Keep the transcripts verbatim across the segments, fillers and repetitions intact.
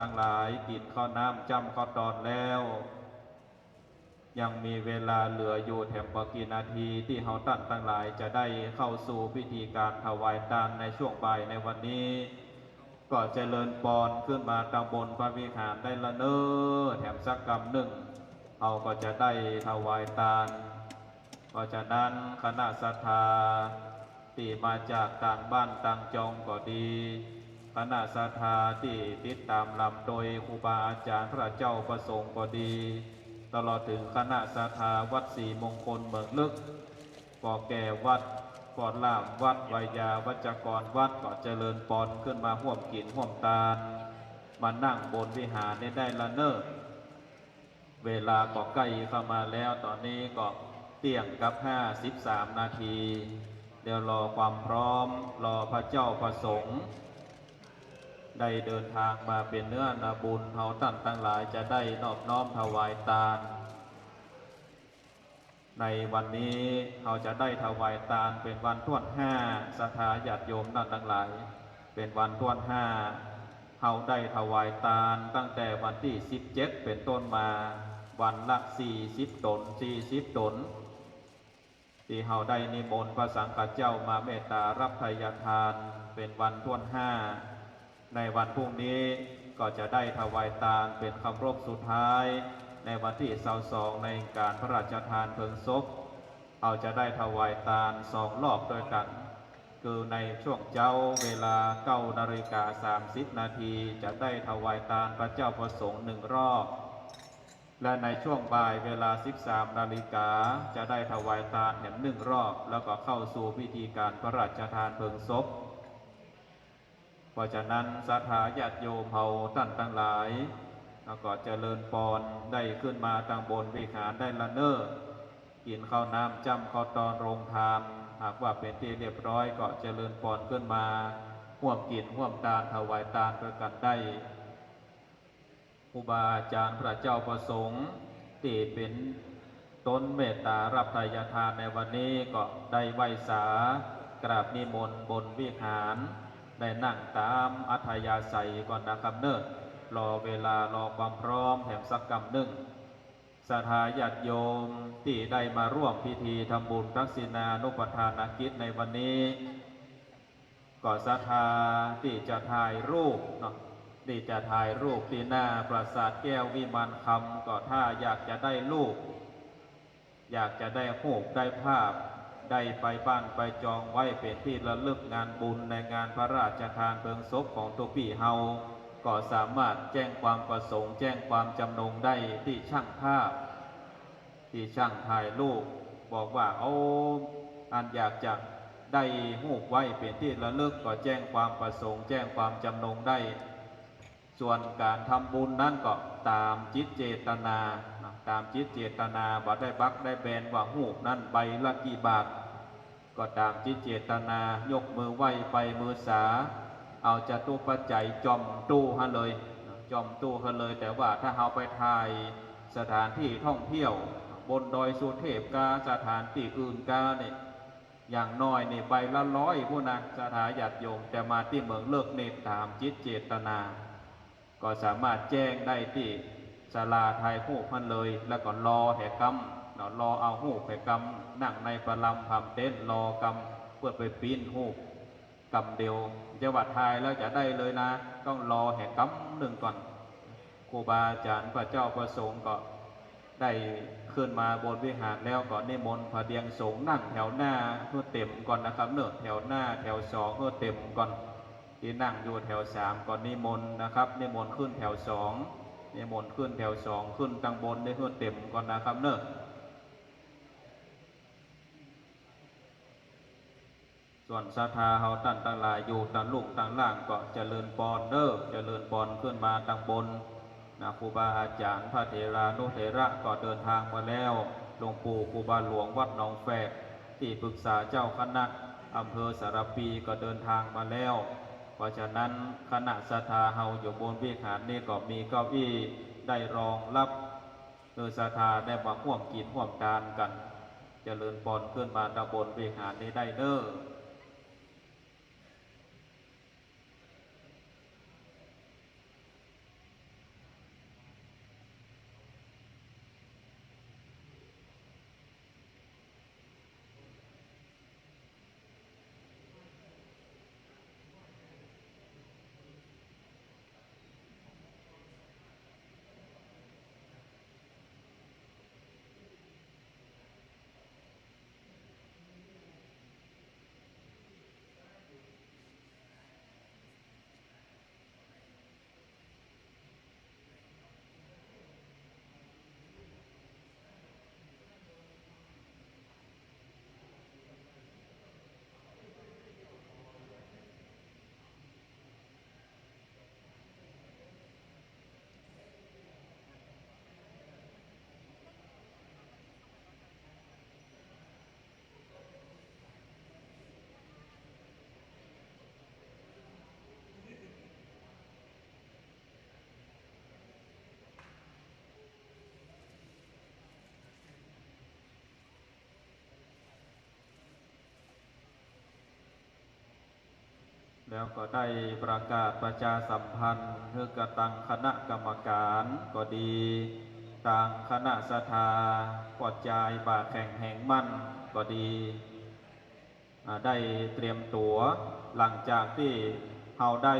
ตังหลายกิ๋นข้าวน้ำจ้ำข้าวตอนแล้ว ยังมีเวลาเหลืออยู่แถมบ่กี่นาทีตี้เฮาต้านตังหลายจะได้เข้าสู่พิธีก๋านถวายตานในช่วงบ่ายในวันนี้ ก็เจริญปอนขึ้นมาตังบนพระวิหารได้ละเน่อ แถมสักกำนึ่ง เฮาก็จะได้ถวายตาน เพราะฉะนั้นคณะศรัทธาตี้มาจากต่างบ้านต่างจองก็ดี คณะศรัทธาตี้ติดต๋ามลำโดยครูบาอาจ๋ารย์พระเจ้าพระสงฆ์ก็ดี ตลอดเถิงคณะศรัทธาวัดศรีมงคลเมืองลึก ป้อแก้ววัด ป้อล่ามวัด ไวยาวัจกรวัด ก็เจริญปอนขึ้นมาฮ่วมกิ๋นฮ่วมตาน มานั่งบนวิหารนี้ได้ละเน่อ เวลาก็ใก้เข้ามาแล้ว ต๋อนนี้ก็เตี้ยงกับห้าสิบสามนาที เดี๋ยวรอความพร้อม รอพระเจ้าพระสงฆ์ได้เดินทางมาเป๋นเนื้อนาบุญ เฮาต้านตังหลายจะได้นอบน้อมถวายตาน ในวันนี้เฮาจะได้ถวายตานเป๋นวันถ้วนห้า ศรัทธาญาติโยมต้านตังหลาย เป๋นวันถ้วนห้า เฮาได้ถวายตานตั้งแต่วันตี้สิบเจ็ดเป๋นต้นมา วันละสี่สิบต๋น สี่สิบต๋น ตี้เฮาได้นิมนต์พระสังฆเจ้ามาเมตตารับไทยทานเป๋นวันถ้วนห้า ในวันพรุ่งนี้ก็จะได้ถวายตานเป๋นคำรบสุดท้าย ในวันตี้ซาวสอง ในก๋านพระราชทานเพลิงศพ เฮาจะได้ถวายตานสองรอบตวยกั๋น คือในช่วงเจ๊าเวลาเก้านาฬิกาสามสิบนาที จะได้ถวายตานพระเจ้าพระสงฆ์หนึ่งรอบ และในช่วงบ่ายเวลาสิบสามนาฬิกา จะได้ถวายตานแหมหนึ่งรอบ แล้วก็เข้าสู่พิธีก๋านพระราชทานเพลิงศพ เพราะฉะนั้นศรัทธาญาติโยมเฮาต้านตังหลาย แล้วก็เจริญปอนได้ขึ้นมาตังบนวิหารได้ละเน่อ กิ๋นข้าวน้ำจ้ำข้าวตอนโฮงตาน หากว่าเป๋นตี้เรียบร้อยก็เจริญปอนขึ้นมาฮ่วมกิ๋นฮ่วมตานถวายตานตวยกั๋นได้ ครูบาอาจ๋ารย์พระเจ้าพระสงฆ์ตี้เป๋นต้นเมตตารับไทยทานในวันนี้ก็ได้ไหว้สากราบนิมนต์บนวิหาร ได้นั่งต๋ามอัธยาศัยก่อนนะครับเน่อ รอเวลารอความพร้อมแหมสักกำนึ่ง ศรัทธาญาติโยมตี้ได้มาฮ่วมพิธีทำบุญทักษิณานุปทานกิจในวันนี้ ก็ศรัทธาตี้จะถ่ายรูปเนาะ ตี้จะถ่ายรูปตี้หน้าปราสาทแก้ววิมานคำ ก็ถ้าอยากจะได้รูป อยากจะได้ฮูปได้ภาพ ได้ไปบ้านไปจองไว้เป๋นตี้ระลึกงานบุญในงานพระราชทานเพลิงศพของตุ๊ปี้เฮา ก็สามารถแจ้งความประสงค์แจ้งความจำนงได้ตี้ช่างภาพ ตี้ช่างถ่ายรูป บอกว่า โอ้ อันอยากจะได้ฮูปไว้เป๋นตี้ระลึก ก็แจ้งความประสงค์แจ้งความจำนงได้ ส่วนก๋านทำบุญนั้นก็ต๋ามจิตเจตนานะ ต๋ามจิตเจตนา บ่ได้บักได้แบนว่าฮูปนั้นใบละกี่บาท ก็ต๋ามจิตเจตนา ยกมือไหว้ไปมือสา เอาจตุปัจจัยจ่อมตู้หั้นเลย จ่อมตู้หั้นเลย แต่ว่าถ้าเฮาไปถ่ายสถานที่ท่องเที่ยว บนดอยสุเทพกา สถานตี้อื่นกานี่ อย่างน้อยนี่ใบละร้อยพุ้นนะ ศรัทธาญาติโยม แต่มาตี้เมืองเลิกนี่ต๋ามจิตเจตนา ก็สามารถแจ้งได้ตี้ศาลาถ่ายฮูปหั้นเลย แล้วก็รอแหกำเนาะ รอเอาฮูปแหกำ นั่งในประลำผามเต็นท์รอกำ เปื้อไปปริ้นฮูปกำเดียว จะว่าถ่ายแล้วจะได้เลยนะ ต้องรอแหกำนึ่งก่อน ครูบาอาจ๋ารย์พระเจ้าพระสงฆ์ก็ ได้ขึ้นมาบนวิหารแล้วก็นิมนต์พระเดียงสงฆ์นั่งแถวหน้าหื้อเต๋มก่อนนะครับเนาะ แถวหน้าแถวสองหื้อเต๋มก่อน ตี้นั่งอยู่แถวสามก็นิมนต์นะครับ นิมนต์ขึ้นแถวสอง นิมนต์ขึ้นแถวสอง ขึ้นตังบนนี่หื้อเต๋มก่อนนะครับเนาะ ส่วนศรัทธาเฮาต้านตังหลายอยู่ตังลุ่มตังล่างก็เจริญปอนเน่อ เจริญปอนขึ้นมาตังบนนะ ครูบาอาจ๋ารย์พระเถรานุเถระก็เดินทางมาแล้ว หลวงปู่ครูบาหลวงวัดหนองแฝก ตี้ปรึกษาเจ้าคณะอำเภอสารภีก็เดินทางมาแล้ว เพราะฉะนั้นคณะศรัทธาเฮาอยู่บนวิหารนี้ก็มีเก้าอี้ได้รองรับ หื้อศรัทธาได้มาฮ่วมกิ๋นฮ่วมตานกั๋น เจริญปอนขึ้นมาตังบนวิหารนี้ได้เน่อ แล้วก็ได้ประกาศประชาสัมพันธ์หื้อกับตังคณะกรรมการก็ดี ตังคณะศรัทธาป้อจายบ่าแข่งแห่งมั่นก็ดี อ่า ได้เตรียมตั๋ว หลังจากตี้เฮาได้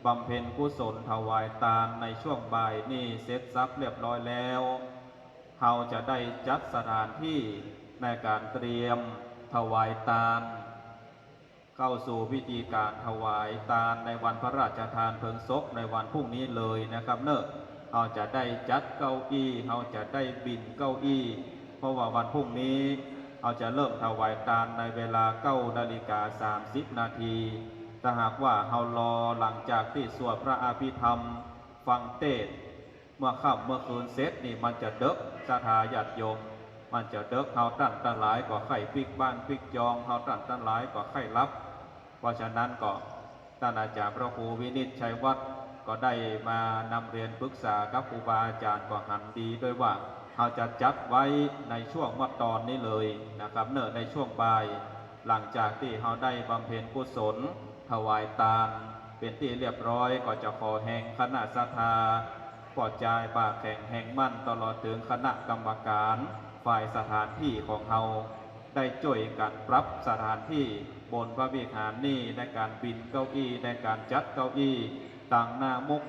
บำเพ็ญกุศลถวายตานในช่วงบ่ายนี่เสร็จสรรพเรียบร้อยแล้ว เฮาจะได้จัดสถานที่ในก๋านเตรียมถวายตาน เข้าสู่พิธีก๋านถวายตานในวันพระราชทานเพลิงศพในวันพรุ่งนี้เลยนะครับเนาะ เฮาจะได้จัดเก้าอี้ เฮาจะได้บินเก้าอี้ เพราะว่าวันพรุ่งนี้เฮาจะเริ่มถวายตานในเวลาเก้านาฬิกาสามสิบนาที ถ้าหากว่าเฮารอหลังจากตี้สวดพระอภิธรรม ฟังเตสน์ เมื่อค่ำเมื่อคืนเสร็จนี่มันจะเดิ็ก ศรัทธาญาติโยม มันจะเดิ็ก เฮาต้านตังหลายก็ใค่ปิ๊กบ้านปิ๊กจอง เฮาต้านตังหลายก็ใค่หลับ เพราะฉะนั้นก็ต้านอาจารย์พระครูวินิจฉัยวัฒน์ก็ได้มานำเรียนปรึกษากับครูบาอาจารย์ ก็หันดีด้วยว่าเฮาจะจัดไว้ในช่วงเมื่อตอนนี้เลยนะครับเนาะ ในช่วงบ่าย หลังจากตี้เฮาได้บำเพ็ญกุศลถวายตานเป๋นตี้เรียบร้อย ก็จะขอแฮงคณะศรัทธาป้อจายบ่าแข่งแห่งมั่น ตลอดเถิงคณะกรรมการฝ่ายสถานตี้ของเฮา ได้จ้วยกั๋นปรับสถานตี้บนพระวิหารนี่ ในก๋านบินเก้าอี้ ในก๋านจัดเก้าอี้ ตังหน้ามุก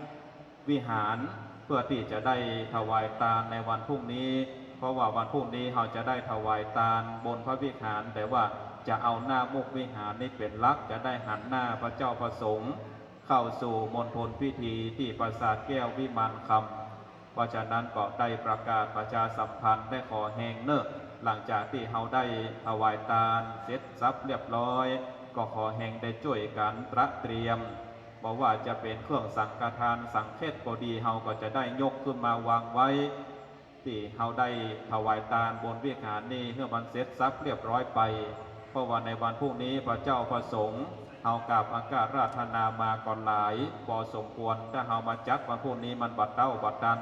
วิหาร เพื่อตี้จะได้ถวายตานในวันพรุ่งนี้ เพราะว่าวันพรุ่งนี้เฮาจะได้ถวายตานบนพระวิหาร แต่ว่าจะเอาหน้ามุกวิหารนี่เป๋นหลัก จะได้หันหน้าพระเจ้าพระสงฆ์เข้าสู่มณฑลพิธีตี้ปราสาทแก้ววิมานคำ เพราะฉะนั้นก็ได้ประกาศประชาสัมพันธ์ ได้ขอแฮงเนาะ หลังจากตี้เฮาได้ถวายตานเสร็จสรรพเรียบร้อย ก็ขอแฮงได้จ้วยกั๋นตระเตรียม บ่ว่าจะเป๋นเครื่องสังฆทานสังเฆทก็ดี เฮาก็จะได้ยกขึ้นมาวางไว้ ตี้เฮาได้ถวายตานบนวิหารนี่ หื้อมันเสร็จสรรพเรียบร้อยไป เพราะว่าในวันพรุ่งนี้พระเจ้าพระสงฆ์ เฮากราบอาราธนามาก็หลายปอสมควร ถ้าเฮามาจัดวันพรุ่งนี้มันบ่เต๊าบ่ตัน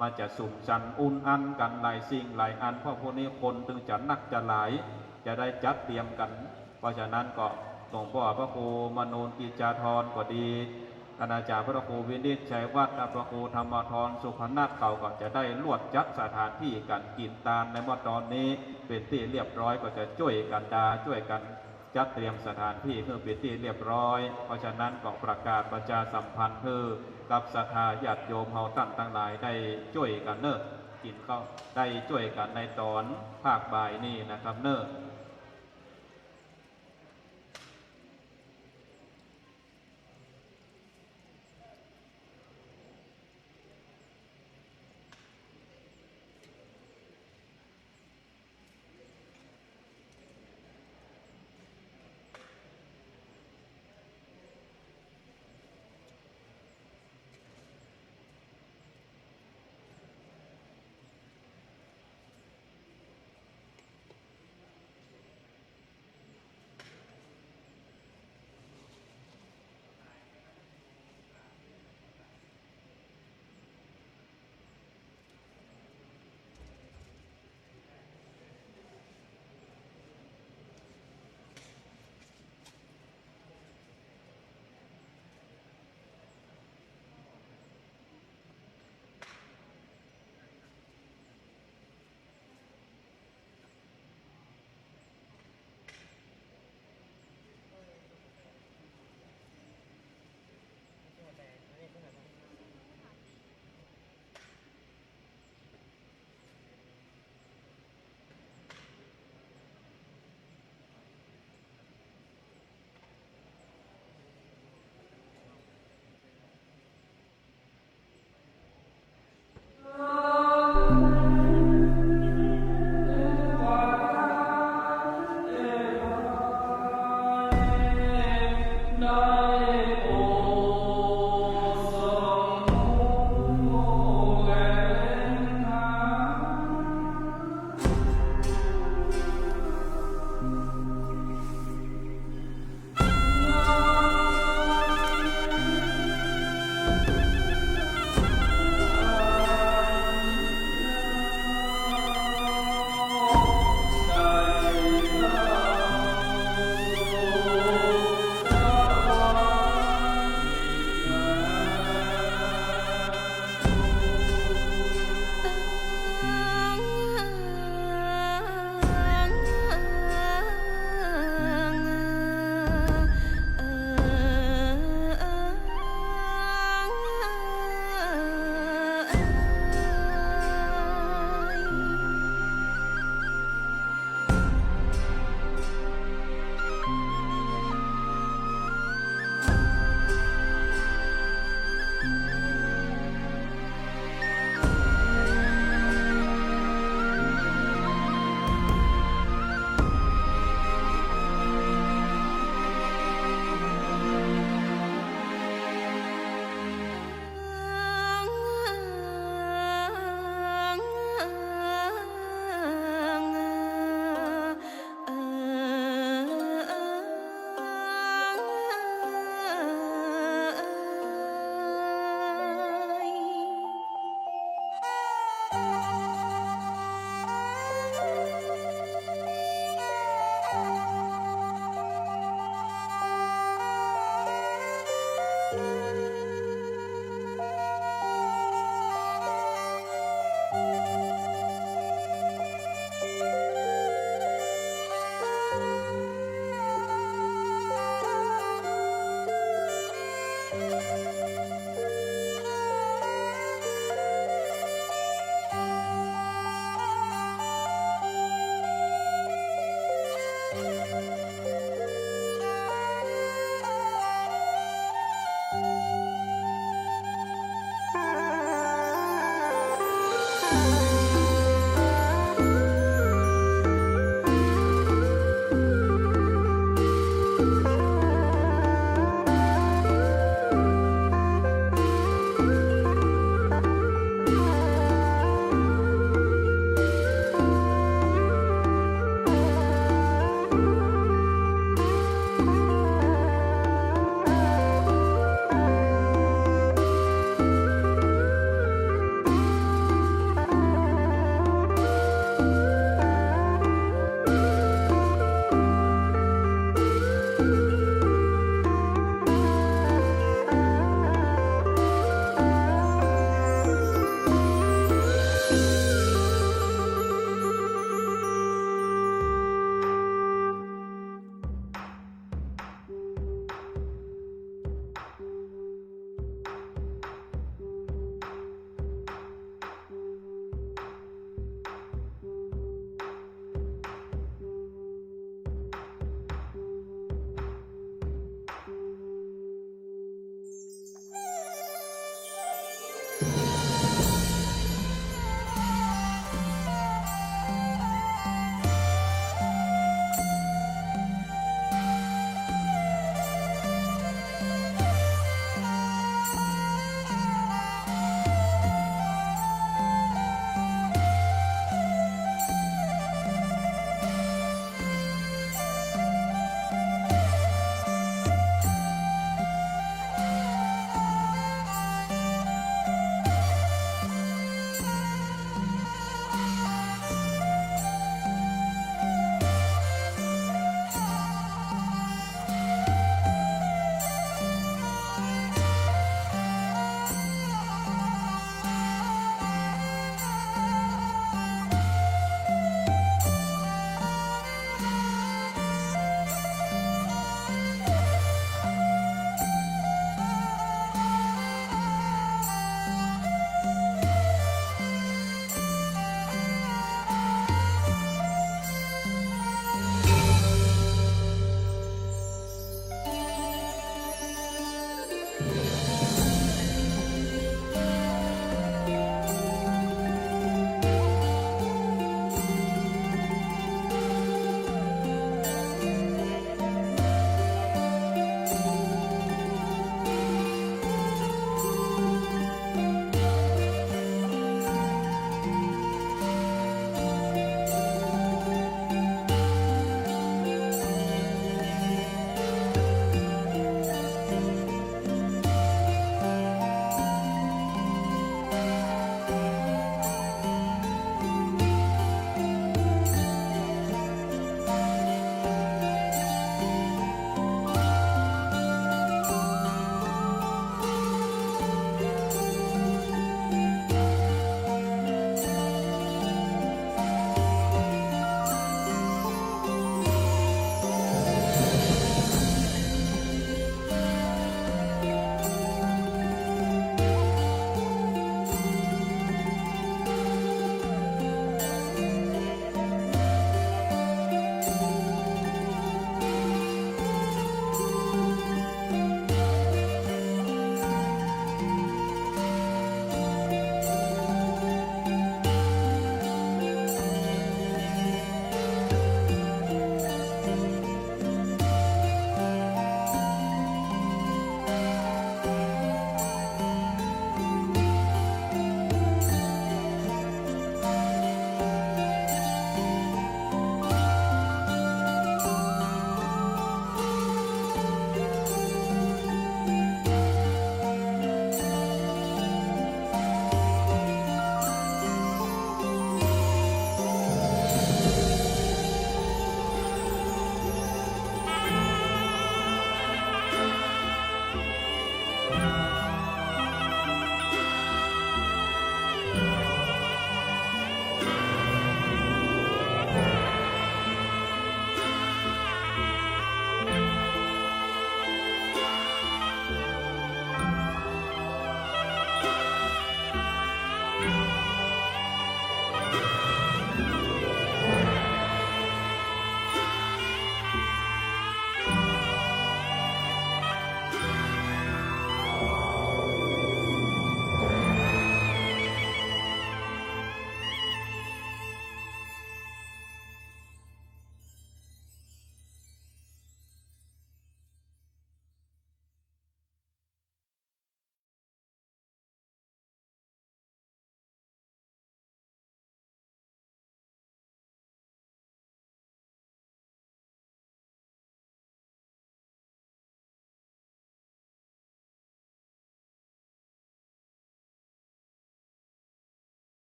มันจะสุมสันอุนอันกั๋นหลายสิ่งหลายอัน เพราะพรุ่งนี้คนตึงจะนักจะหลาย จะได้จัดเตรียมกั๋น เพราะฉะนั้นก็หลวงป้อพระครูมนูนกิจจาธรก็ดี ต้านอาจารย์พระครูวินิจฉัยวัฒน์ พระครูธรรมธรสุพนัท เขาก็จะได้ลวดจัดสถานตี้ก๋านกิ๋นตานในเมื่อตอนนี้เป๋นตี้เรียบร้อย ก็จะจ้วยกั๋นดา จ้วยกั๋นจัดเตรียมสถานตี้หื้อเป๋นตี้เรียบร้อย เพราะฉะนั้นก็ประกาศประชาสัมพันธ์หื้อกับศรัทธาญาติโยมเฮาต้านตังหลายได้จ้วยกั๋นเนาะ กิ๋นข้าว ได้จ้วยกั๋นในตอนภาคบ่ายนี่นะครับเนาะ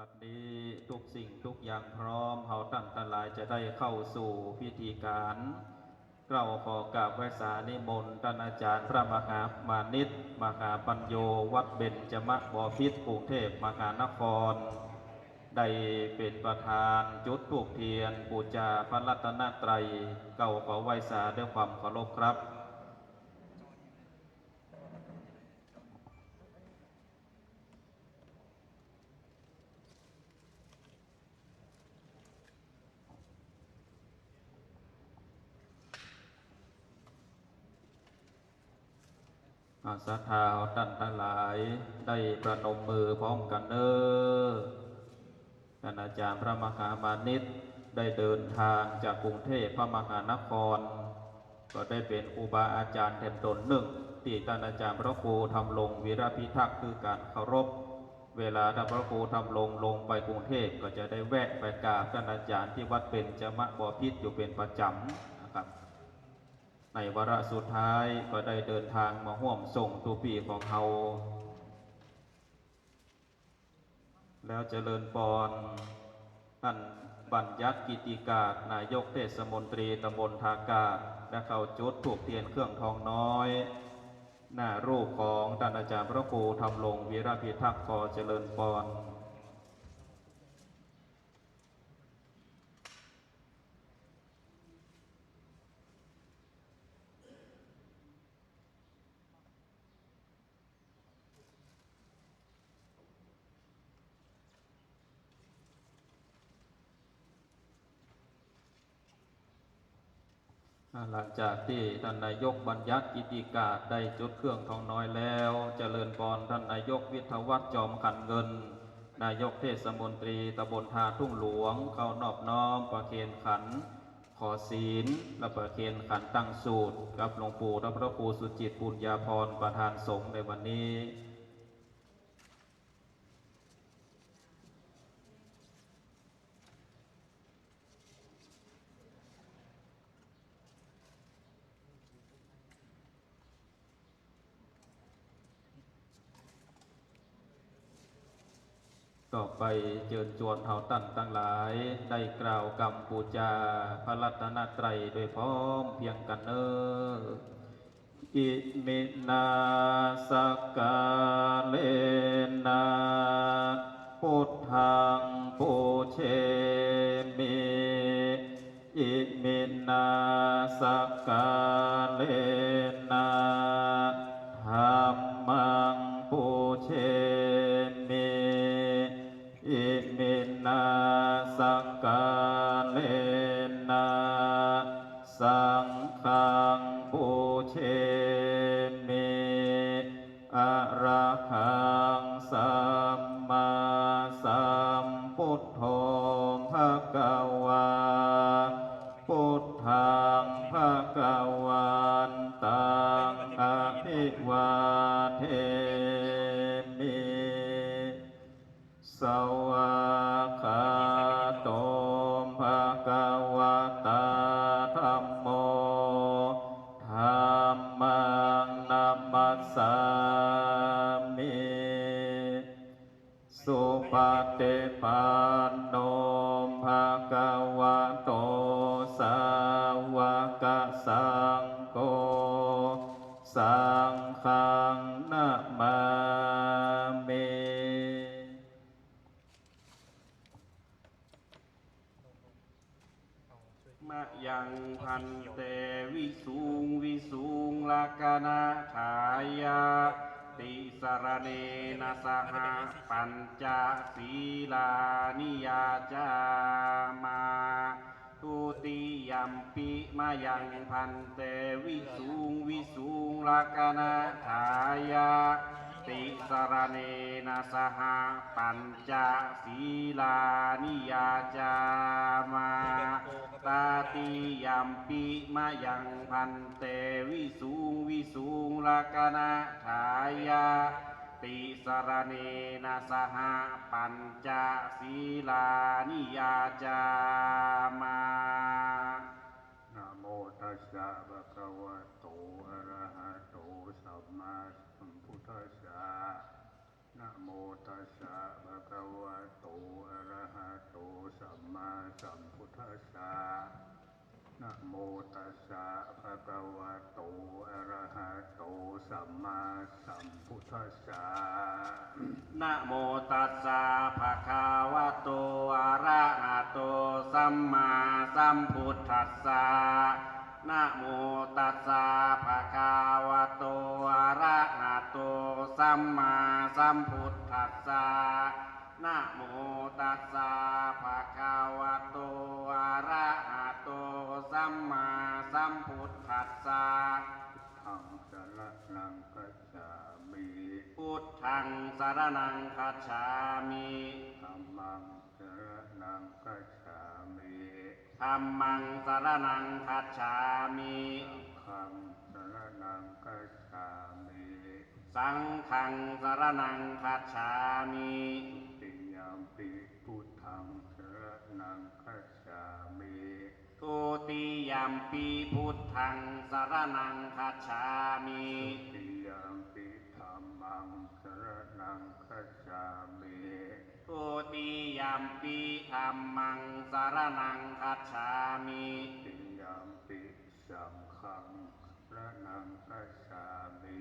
บัดนี้ทุกสิ่งทุกอย่างพร้อม เฮาต้านตังหลายจะได้เข้าสู่พิธีก๋าน เกล้าขอกราบไหว้สานิมนต์ต้านอาจ๋ารย์พระมหามานิต มหาปัญโญ วัดเบญจมบพิตร กรุงเทพมหานคร ได้เป๋นประธานจุดธูปเตียนปู๋จาพระรัตนตรัย เกล้าขอไหว้สาด้วยความเคารพครับ อา ศรัทธาเฮาต้านตังหลาย ได้ประนมมือพร้อมกั๋นเน่อ ต้านอาจ๋ารย์พระมหามานิต ได้เดินทางจากกรุงเทพมหานคร ก็ได้เป๋นครูบาอาจ๋ารย์แถมต๋นนึ่ง ตี้ต้านอาจ๋ารย์พระครูธำรงวีรพิทักษ์ คือก๋านเคารพ เวลาต้านพระครูธำรงลงไปกรุงเทพ ก็จะได้แวะไปกราบต้านอาจ๋ารย์ตี้วัดเบญจมบพิตรอยู่เป๋นประจ๋ำนะครับ ในวาระสุดท้ายก็ได้เดินทางมาฮ่วมส่งตุ๊ปี้ของเฮา แล้วเจริญปอน ต้านบัญญัติ กิตติกาด นายกเทศมนตรีตำบลท่ากาด ได้เข้าจุดธูปเตียนเครื่องทองน้อย หน้ารูปของต้านอาจ๋ารย์พระครูธำรงวีรพิทักษ์ ขอเจริญปอน อ่า หลังจากตี้ต้านนายกบัญญัติ กิตติกาด ได้จุดเครื่องทองน้อยแล้ว เจริญปอนต้านนายกวิทยาวัฒน์ จอมขันเงิน นายกเทศมนตรีตำบลท่าทุ่งหลวง เข้านอบน้อมประเคนขัน ขอศีล และประเคนขันตั้งสูตร กับหลวงปู่ต้านพระครูสุจิต ปุญญาภรณ์ ประธานสงฆ์ในวันนี้ ต่อไปเจิญจวนเฮาต้านตังหลาย ได้กล่าวกำปู๋จาพระรัตนตรัยโดยพร้อมเพรียงกั๋นเน่อ อิมินา สักกาเลนะ พุทธัง ปูเชมิ อิมินา สักกาเลนะ ธัมมัง ปูเชมิ อิมินา สักกาเลนะ สังฆัง ปูเชมิ อะระหัง สัมมาสัมพุทโธ ภะคะวา พุทธัง ภะคะวันตัง อะภิวาเทมิ สวากขาโต ภะคะวะตา ธัมโม ธัมมัง นะมัสสามิ สุปะติปันโน ภะคะวะโต สาวกสังโฆ สังฆัง นะมามิ มะยัง ภันเต วิสุง วิสุง รักขะณะทายะ ติสะระเณนะ สะหะ ปัญจะ สีลานิ ยาจามะ ทุติยัมปิ มะยัง ภันเต วิสุง วิสุง รักขะณะทายะ ติสะระเณนะ สะหะ ปัญจะ สีลานิ ยาจามะ ตติยัมปิ มะยัง ภันเต วิสุง วิสุง รักขะณะทายะ ติสะระเณนะ สะหะ ปัญจะ สีลานิ ยาจามะ นะโมตัสสะ ภะคะวะโต อะระหะโต สัมมาสัมพุทธัสสะ นะโมตัสสะ ภะคะวะโต อะระหะโต สัมมาสัมพุทธัสสะ นะโมตัสสะ ภะคะวะโต อะระหะโต สัมมาสัมพุทธัสสะ นะโมตัสสะ ภะคะวะโต อะระหะโต สัมมาสัมพุทธัสสะ นะโมตัสสะ ภะคะวะโต อะระหะโต สัมมาสัมพุทธัสสะ นะโมตัสสะ ภะคะวะโต อะระหะโต สัมมาสัมพุทธัสสะ ธัง สะระณัง คัจฉามิ พุทธัง สะระณัง คัจฉามิ ธัมมัง สะระณัง คัจฉามิ ธัมมัง สะระณัง คัจฉามิ สังฆัง สะระณัง คัจฉามิ สังฆัง สะระณัง คัจฉามิ ทุติยัมปิ พุทธัง สะระณัง คัจฉามิ ทุติยัมปิ พุทธัง สะระณัง คัจฉามิ ทุติยัมปิ ธัมมัง สะระณัง คัจฉามิ ทุติยัมปิ ธัมมัง สะระณัง คัจฉามิ ทุติยัมปิ สังฆัง สะระณัง คัจฉามิ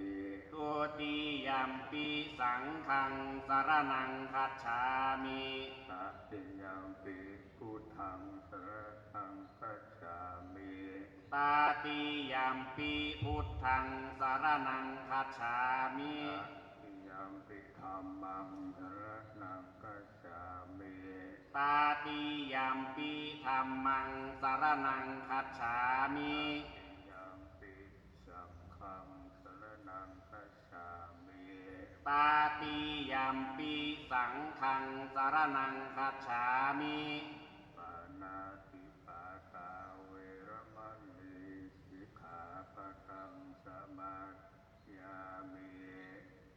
ทุติยัมปิ สังฆัง สะระณัง คัจฉามิ ตติยัมปิ พุทธัง สะระณัง คัจฉามิ ตติยัมปิ พุทธัง สะระณัง คัจฉามิ ตติยัมปิ ธัมมัง สะระณัง คัจฉามิ ตติยัมปิ ธัมมัง สะระณัง คัจฉามิ ตติยัมปิ สังฆัง สะระณัง คัจฉามิ ตติยัมปิ สังฆัง สะระณัง คัจฉามิ ปาณาติปาตา เวระมะณี สิกขาปะตัง สะมาธิยามิ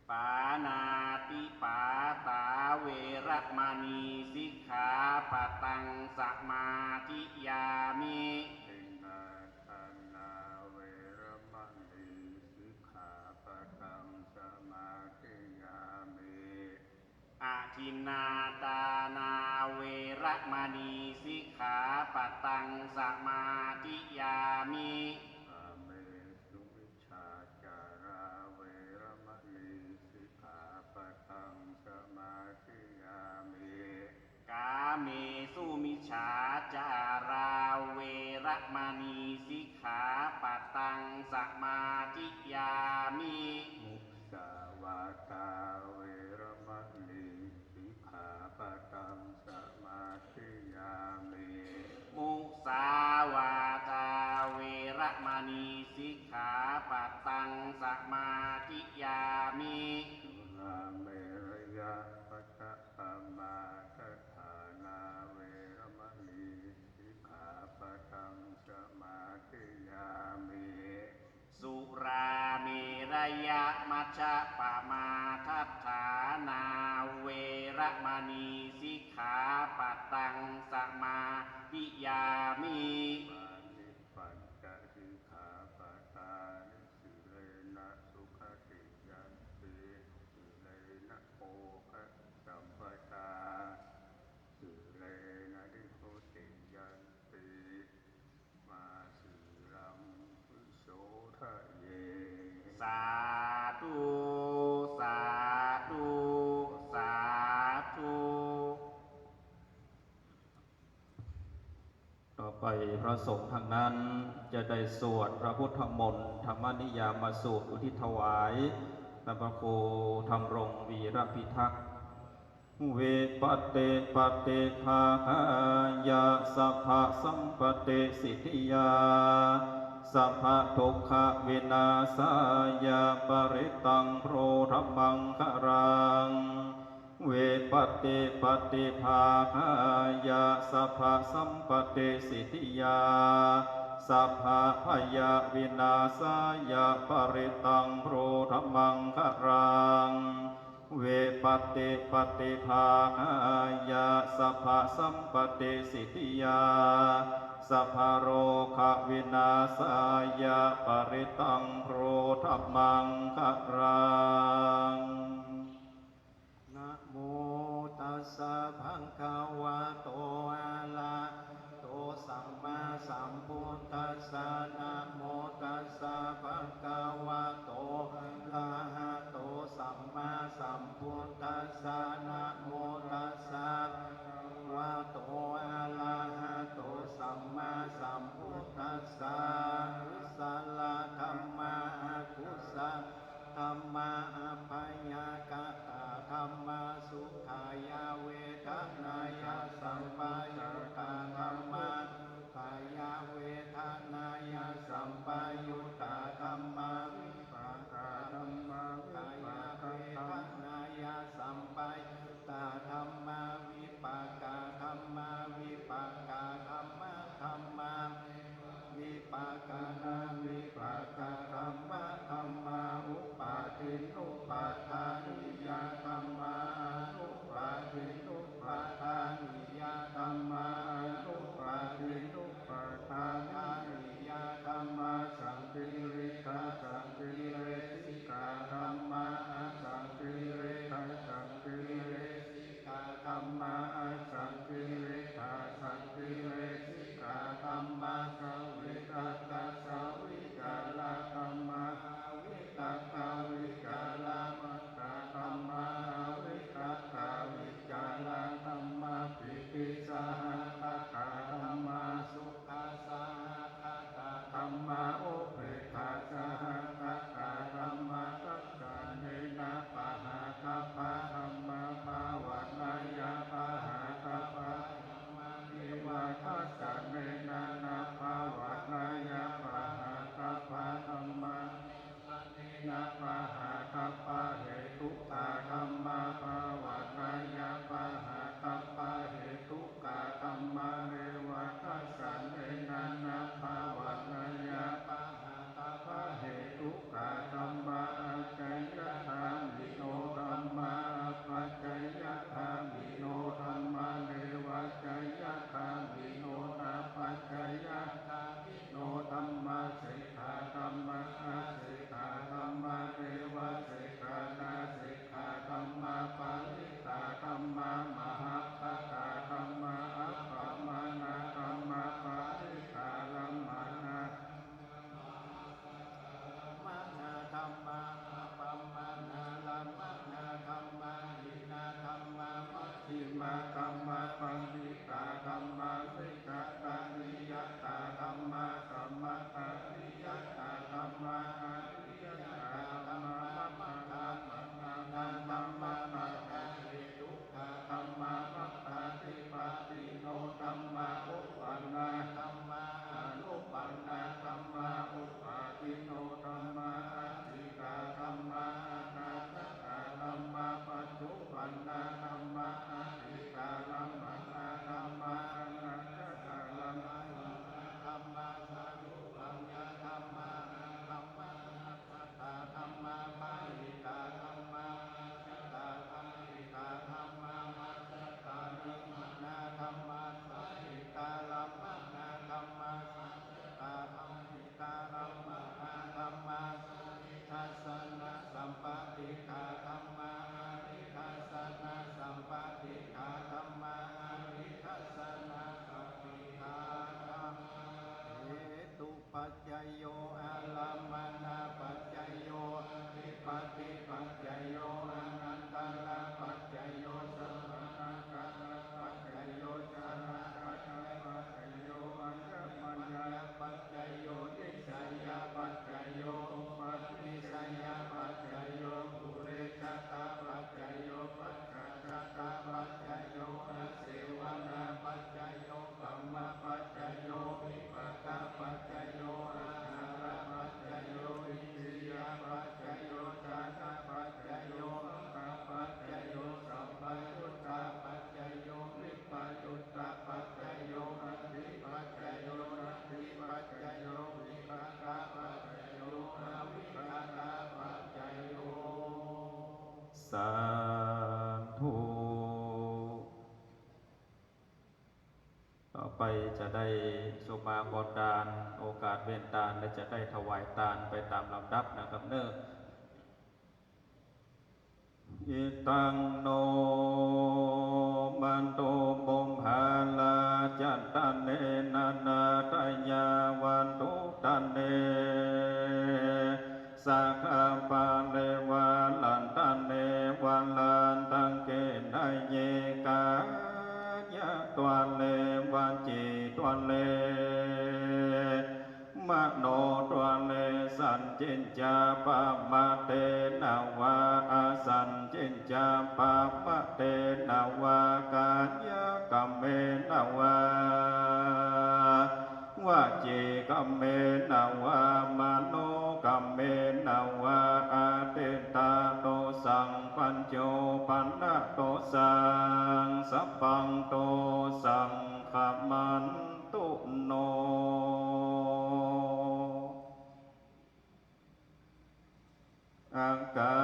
ปาณาติปาตา เวระมะณี สิกขาปะตัง สะมาธิยามิ ทินนาทานา เวระมะณี สิกขาปะตัง สะมาธิยามิ อทินนาทานา เวระมะณี สิกขาปะตัง สะมาธิยามิ กาเมสุมิจฉาจารา เวระมะณี สิกขาปะตัง สะมาธิยามิ กาเมสุมิจฉาจารา เวระมะณี สิกขาปะตัง สะมาธิยามิ มุสาวาทา เวระมะณี สิกขาปะตัง สะมาธิยามิ มุสาวาทา เวระมะณี สิกขาปะตัง สะมาธิยามิ สุราเมรยะมัจจปมาทัฏฐานา เวระมะณี สิกขาปะตัง สะมาธิยามิ สุราเมรยะมัจจปมาทัฏฐานา เวระมะณี สิกขาปะตัง สะมาธิยามิ อิมานิปัญจสิกขาปะทานิ สีเลนะสุขติงยันติ สีเลนะโภคสัมปะทา สีเลนะนิพพุติงยันติ มาสีลังวิโสทะเย สาธุ สาธุ สาธุ ต่อไปพระสงฆ์ทางนั้นจะได้สวดพระพุทธมนต์ธรรมนิยามสูตรอุทิศถวาย ท่านพระครูธำรงวีรพิทักษ์ วิปัตติปฏิภาคายะ สัพพะสัมปตติสิทธิยา สัพพะทุกขวินาศายะ ปริตตังพรูธมังคลัง วิปัตติปฏิภาคายะ สัพพะสัมปตติสิทธิยา สัพพะพยวินาศายะ ปริตตังพรูธมังคลัง วิปัตติปฏิภาคายะ สัพพะสัมปตติสิทธิยา สัพพะโรควินาศายะ ปริตตังพรูธมังคลัง dhammā, abyākatā dhammā. Sukhāya vedanāya sampayuttā dhammā, dukkhāya vedanāya sampayuttā dhammā, vipākā dhammā. Vipākā vedanāya sampayuttā dhammā, vipākā dhammā. Vipākā dhammā dhammā, vipākā navipākā dhammā. Dhammā upādinnupādāniyā dhammā, anupādinnupādāniyā dhammā, anupādinnupādāniyā dhammā. Saṅkiliṭṭhasaṅkilesikā dhammā, asaṅkiliṭṭhasaṅkilesi kā dhammā, asaṅkiliṭṭhāsaṅkilesikā dhammā. Savitakkasavicārā dhammā, avitakkavicāramattā dhammā, avitakkāvicārā dhammā. Pītisahagatā dhammā, sukhasahagatā dhammā, upekkhāsahagatā dhammā. Dassanena pahātabbā dhammā, bhāvanāya pahātabbā dhammā. Neva dassanena na bhāvanāya pahātabbā dhammā, dassanena pahātabbahetukā dhammā, bhāvanāya pahātabbahetukā dhammā. Neva dassanena na bhāvanāya pahātabbahetukā dhammā. Ācayagāmino dhammā, appacayagāmino dhammā. Nevācayagāmino nāpacayagāmino dhammā. Sekkhā dhammā, asekkhā dhammā. Nevasekkhā nāsekkhā dhammā. Parittā dhammā, mahaggatā dhammā, appamāṇā dhammā. Parittā lambanā, lambanā dhammā, appamāṇā lambanā dhammā. Hīnā dhammā, majjhimā dhammā, paṇītā dhammā. Micchattaniyatā dhammā, sammattaniyatā dhammā. Aniyatā dhammā, maggāpannā dhammā, maggahetukā dhammā. Maggādhipatino dhammā, uppannā dhammā, anuppannā dhammā. Uppādino dhammā, atītā dhammā, anāgatā dhammā. Paccuppannā dhammā, atītārammaṇā dhammā, anāgatārammaṇā dhammā. Sārūpañca dhammā, nārammāna tā dhammā. Bahiddhā dhammā, āsittabāhiddhā dhammā, majjhattarammāṇā dhammā. Sahittārammaṇā dhammā, sahajātabāhiddhārammaṇā dhammā. Sanidassanasappaṭighā dhammā, anidassanasappaṭighā dhammā, anidassanāppaṭighā dhammā. Hetu paccayo, ārammaṇapaccayo, adhipatipaccayo, anantarapaccayo, samanantarapaccayo, jhānapaccayo, anyapaññapaccayo, nissayapaccayo, upanissayapaccayo, purejātapaccayo, pacchājātapaccayo, āsevanapaccayo, kammapaccayo, vipākapaccayo, āhārapaccayo, indriyapaccayo, jhānapaccayo, maggapaccayo, sampayuttapaccayo, vippayuttapaccayo, atthipaccayo, natthipaccayo, vigatapaccayo, avigatapaccayo. สาธุ ต่อไปจะได้สมาทาน โอกาสเว้นตาน และจะได้ถวายตานไปตามลำดับนะครับเนาะ Idaṃ no bhaṇtuṃ pubbabhārājattayena nātayā vatthuttane sakkapāle varantaṃ kenayikāraññatvāre vacītvāre manotvāre saccicca pamādena วา อาสัญญิญจะ ปะมะเตนะวา กายะกัมเมนะวา วจีกัมเมนะวา มโนกัมเมนะวา อาทิตตะโตสัง ปัจจุปันนะโตสัง สัพพังโตสัง ขมันตุโน อาคา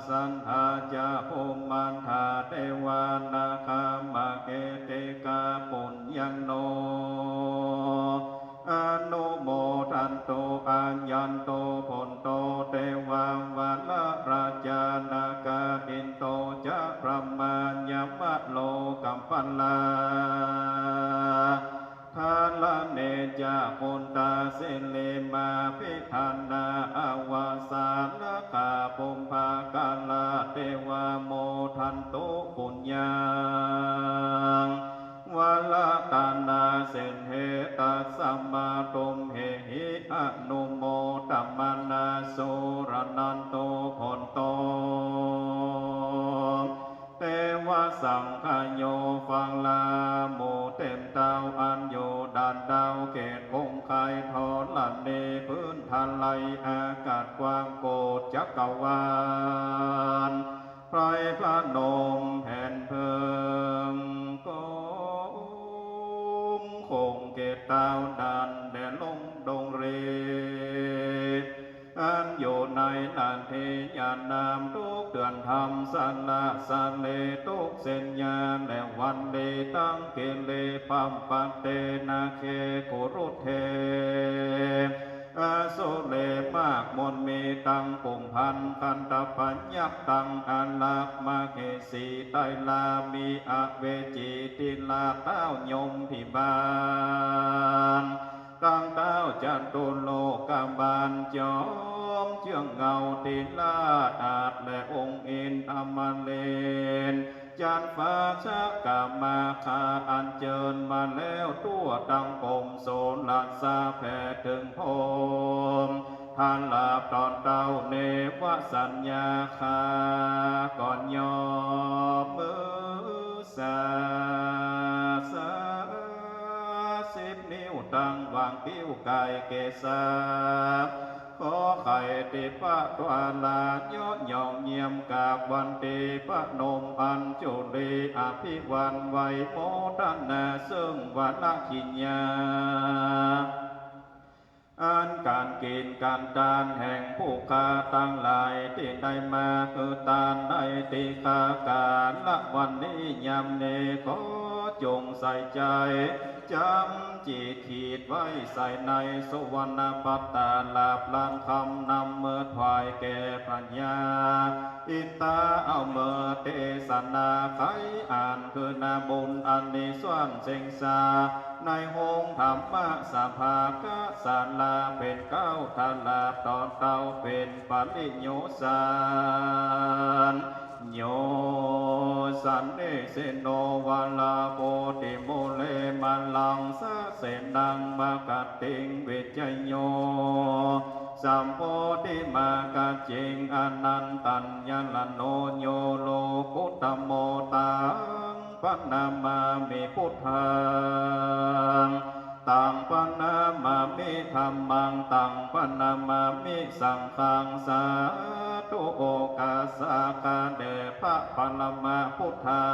สัตถาจะ ภูมมัตถาเตวา นาคา มะเขติกา ปุญญันโน อนุโมทันตุ อายันตุ ภุตโต เตวาวะ วะระราชา นาคา อินโต จะ พรหมายมะ โลกัปปะลา ธะระเณ จะ ปุตตา สิริมาภิธานา อวสาละกา ปุพพะกะลา เตวา โมทันตุ ปุญญัง วะระตะนา สิทธิ ตัสสะมา ตุมเหหิ อนุโมทะมานา สุระนันตุ ภุตโต เตวะสังคโย ฟังลาหมู่เต้นเต้า อันอยู่ด่านดาวเขตคงคายธรณี พื้นทะไลอากาศกว้าง โกฏจักรวาล ไพรพนมแผ่นเพิง ก้มคงเขตเต้า ด่านแดนลงดงเร อันอยู่ในนาทีหยาดน้ำ ทุกเดือนธรรมสละสะเล ทุกเส้นยาและวันเล ตังกิเลสปัปปะเตนะ เคกุรุเท อสุเร มากมนมีตังกุมพัน กันตะปัญญักตังอารักษ์ มเหสีไตรลา มีอเวจีติราช เต้ายมพิบาล ตังเต้าจตุโลกบาล จอมเจื้องเงาติราชอาจ และองค์อินทร์อมรินทร์ จันทร์ฟ้าชะกะมาคา อัญเจิญมาแล้วทั่วตังกรม โสรสาแผ่เถิงพรหม ถ้าหลับต๋อนเต้า เนวสัญญา ข้าก่อนยอมมือสา สา สิบนิ้ว ตังหว่างคิ้วก๋ายเกศา ขอไข่ทิพย์พระทวารา ยอดยองเยี่ยมกราบวันตี พนมอัญจุลี อภิวันไหวโมทนา ซึ่งวรกิริยา อันก๋านกิ๋นก๋านตานแห่งผู้ข้าตังหลาย ตี้ได้มาหื้อตานในตี้ข้าก๋าละวันนี้ยามนี้ ขอจงใส่ใจ๋ จ๋ำจิตขีดไว้ใส่ในสุวรรณภัตตาลาภล้านคำ นำเมือถวายแก่พญาอินตา เอาเมือเตสนาไขอ่าน คือนาบุญอันนี้ส่วนเซ็งสา ในโฮงธรรมสภา กะสาลาเป๋นเก๊า ถ้าหลับต๋อนเต้าเป๋นปริโยสาร โย สันนิสิโน วาลาโพธิมูเล มาลังสะเสนัง มะกะติง วิจโย สัมโพธิมะกะจิง อนันตัญญะละโน โย โลกุตตโม ตัง ปะนามามิพุทธัง ตัง ปะนามามิธัมมัง ตัง ปะนามามิสังฆัง สาธุ โอกาสา ข้าแด่พระปรมะพุทธา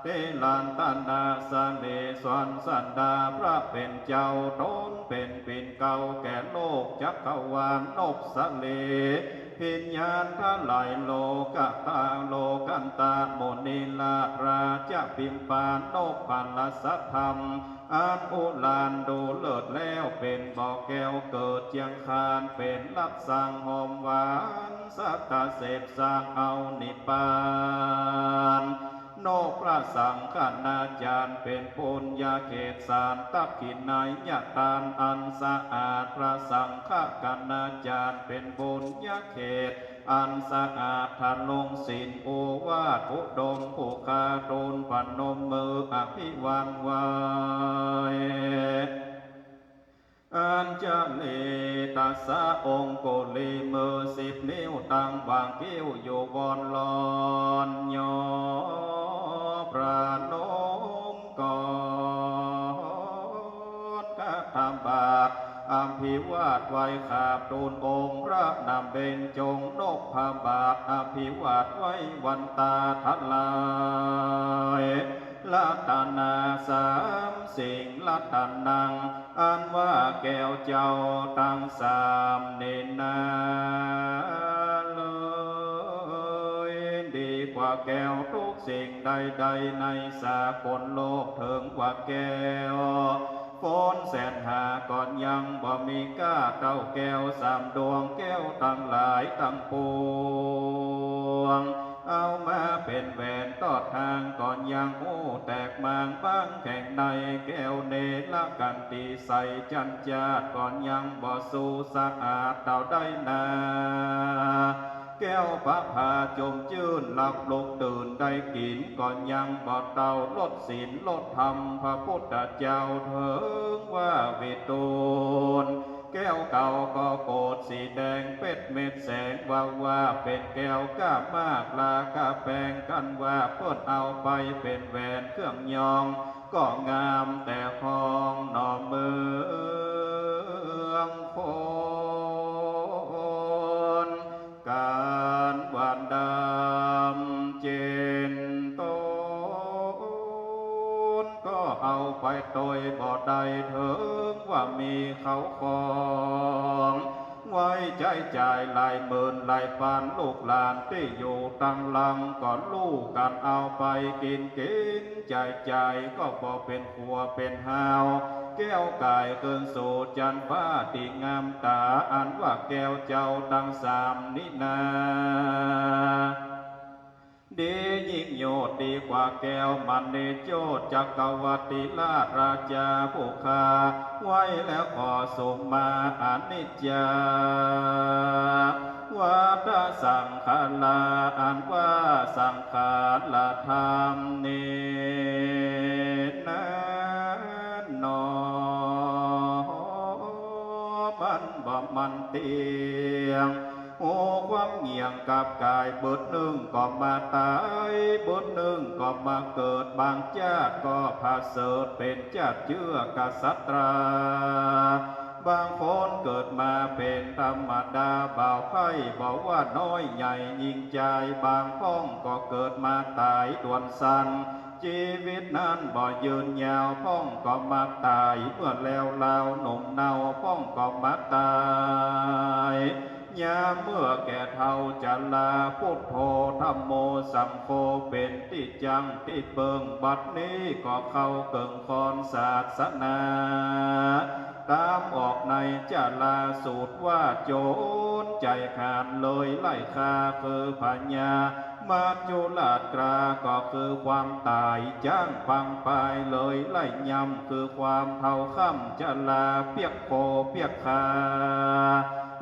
ธิราช ตนะสะเลสวนสันดา พระเป๋นเจ้า ต๋นเป๋นปิ่นเกล้าแก่โลกจักรวาล นบสะเล พิญญาณทะหลายโลกะตา โลกันตะมุนีราช ราชพิมพานพรัตนธรรม อันอุรานดูเลิศแล้ว เป๋นบ่อแก้วเกิดเจียงคาน เป๋นรักสังหอมหวาน สัตว์เสพสร้างเอานิพพาน นอกพระสังฆนาจารย์ เป๋นปุญญาเขตสาร ตักขิณายทานอันสะอาด พระสังฆกนาจารย์ เป๋นปุญญาเขตอันสะอาด ทรงศีลโอวาทอุดม ผู้ข้าทูลพนมมืออภิวันไหว อัญชลี ตัสสะ องคุลี มือสิบนิ้วตั้งหว่างคิ้วอยู่วอนลอน ยอพระนมก่อน กะทำบาตรอภิวาทไหว้ขาบทูลองค์พระนำเบญจงค์ นพบาตรอภิวาทไหว้วันตาทลาย รัตนาสามสิ่ง รัตนัง อันว่าแก้วเจ้าตังสามนี้นา เลยดีกว่าแก้วทุกสิ่งใดๆ ในสากลโลก เถิงว่าแก้วฝนแสนหาก่อนยังบ่มีก้าเต้าแก้วสามดวง แก้วตังหลายตังปวง เอามาเป๋นแหวนตอดหางก่อนยังฮู้แตกมางบางแข่งใน แก้วเนรกันตีใสจันจาดก่อนยังบ่สูสะอาดเต้าได้นา แก้วประภาจมจื้นหลับลุกตื่นได้กิ๋นก่อนยังบ่เต้ารสศีลรสธรรมพระพุทธเจ้า เถิงว่าวิทูล แก้วเก่าก็โกศสีแดงเป๊ดเม็ดแสงวาววา เป๋นแก้วก้ามากราคาแปง กันว่าเปิ้นเอาไปเป๋นแหวนเครื่องยอง ก็งามแต่ห้องหนอเมืองคน กันว่าดำเจนต้น ก็เอาไปโตยบ่ได้ เถิงว่ามีเข้าของ ไว้ใจ๊จ่ายหลายหมื่นหลายปัน ลูกหลานตี้อยู่ตังหลังก็ลู่กั๋นเอาไปกิ๋น กิ๋นจ่ายจ่ายก็บ่เป๋นขัวเป๋นฮาว แก้วก๋ายคืนสู่จันฟ้าตี้งามต๋า อันว่าแก้วเจ้าตังสามนี้นา ดียิ่งโยชน์ดีกว่าแก้วมณีโจทย์ จักรวรรดิราชราจาผู้ข้าไว้แล้วขอสูงมา อนิจจา วัฏสังขารา อันว่าสังขารธรรมนี้นาหนอ มันบ่มั่นเตี้ยง ฮู้ความเงี่ยงกับก๋าย บึดนึ่งก็มาต๋าย บึดนึ่งก็มาเกิด บางจาติก็ผะเสริฐเป๋นจาติเจื้อกษัตรา บางคนเกิดมาเป๋นธรรมดา บ่าวไพร่บ่ว่าน้อยใหญ่ญิงจาย บางพ่องก็เกิดมาต๋ายด่วนสั้น จีวิตนั้นบ่ยืนยาว พ่องก็มาต๋ายเมื่อแลวลาว หนุ่มเนาพ่องก็มาต๋าย ยามเมื่อแก่เฒ่าจรา พุทโธ ธัมโม สังโฆ เป๋นตี้จั้งตี้เปิง บัดนี้ก็เข้าเกิ่งคอนศาสนา ต๋ามออกในจราสูตรว่า โจรใจ๋ขานเลยไล่ฆ่าคือพญา มัจจุราชกราก็คือความต๋าย จ๊างปังปายเลยไล่ย่ำคือความเฒ่าค่ำจรา เปียกโคเปียกคา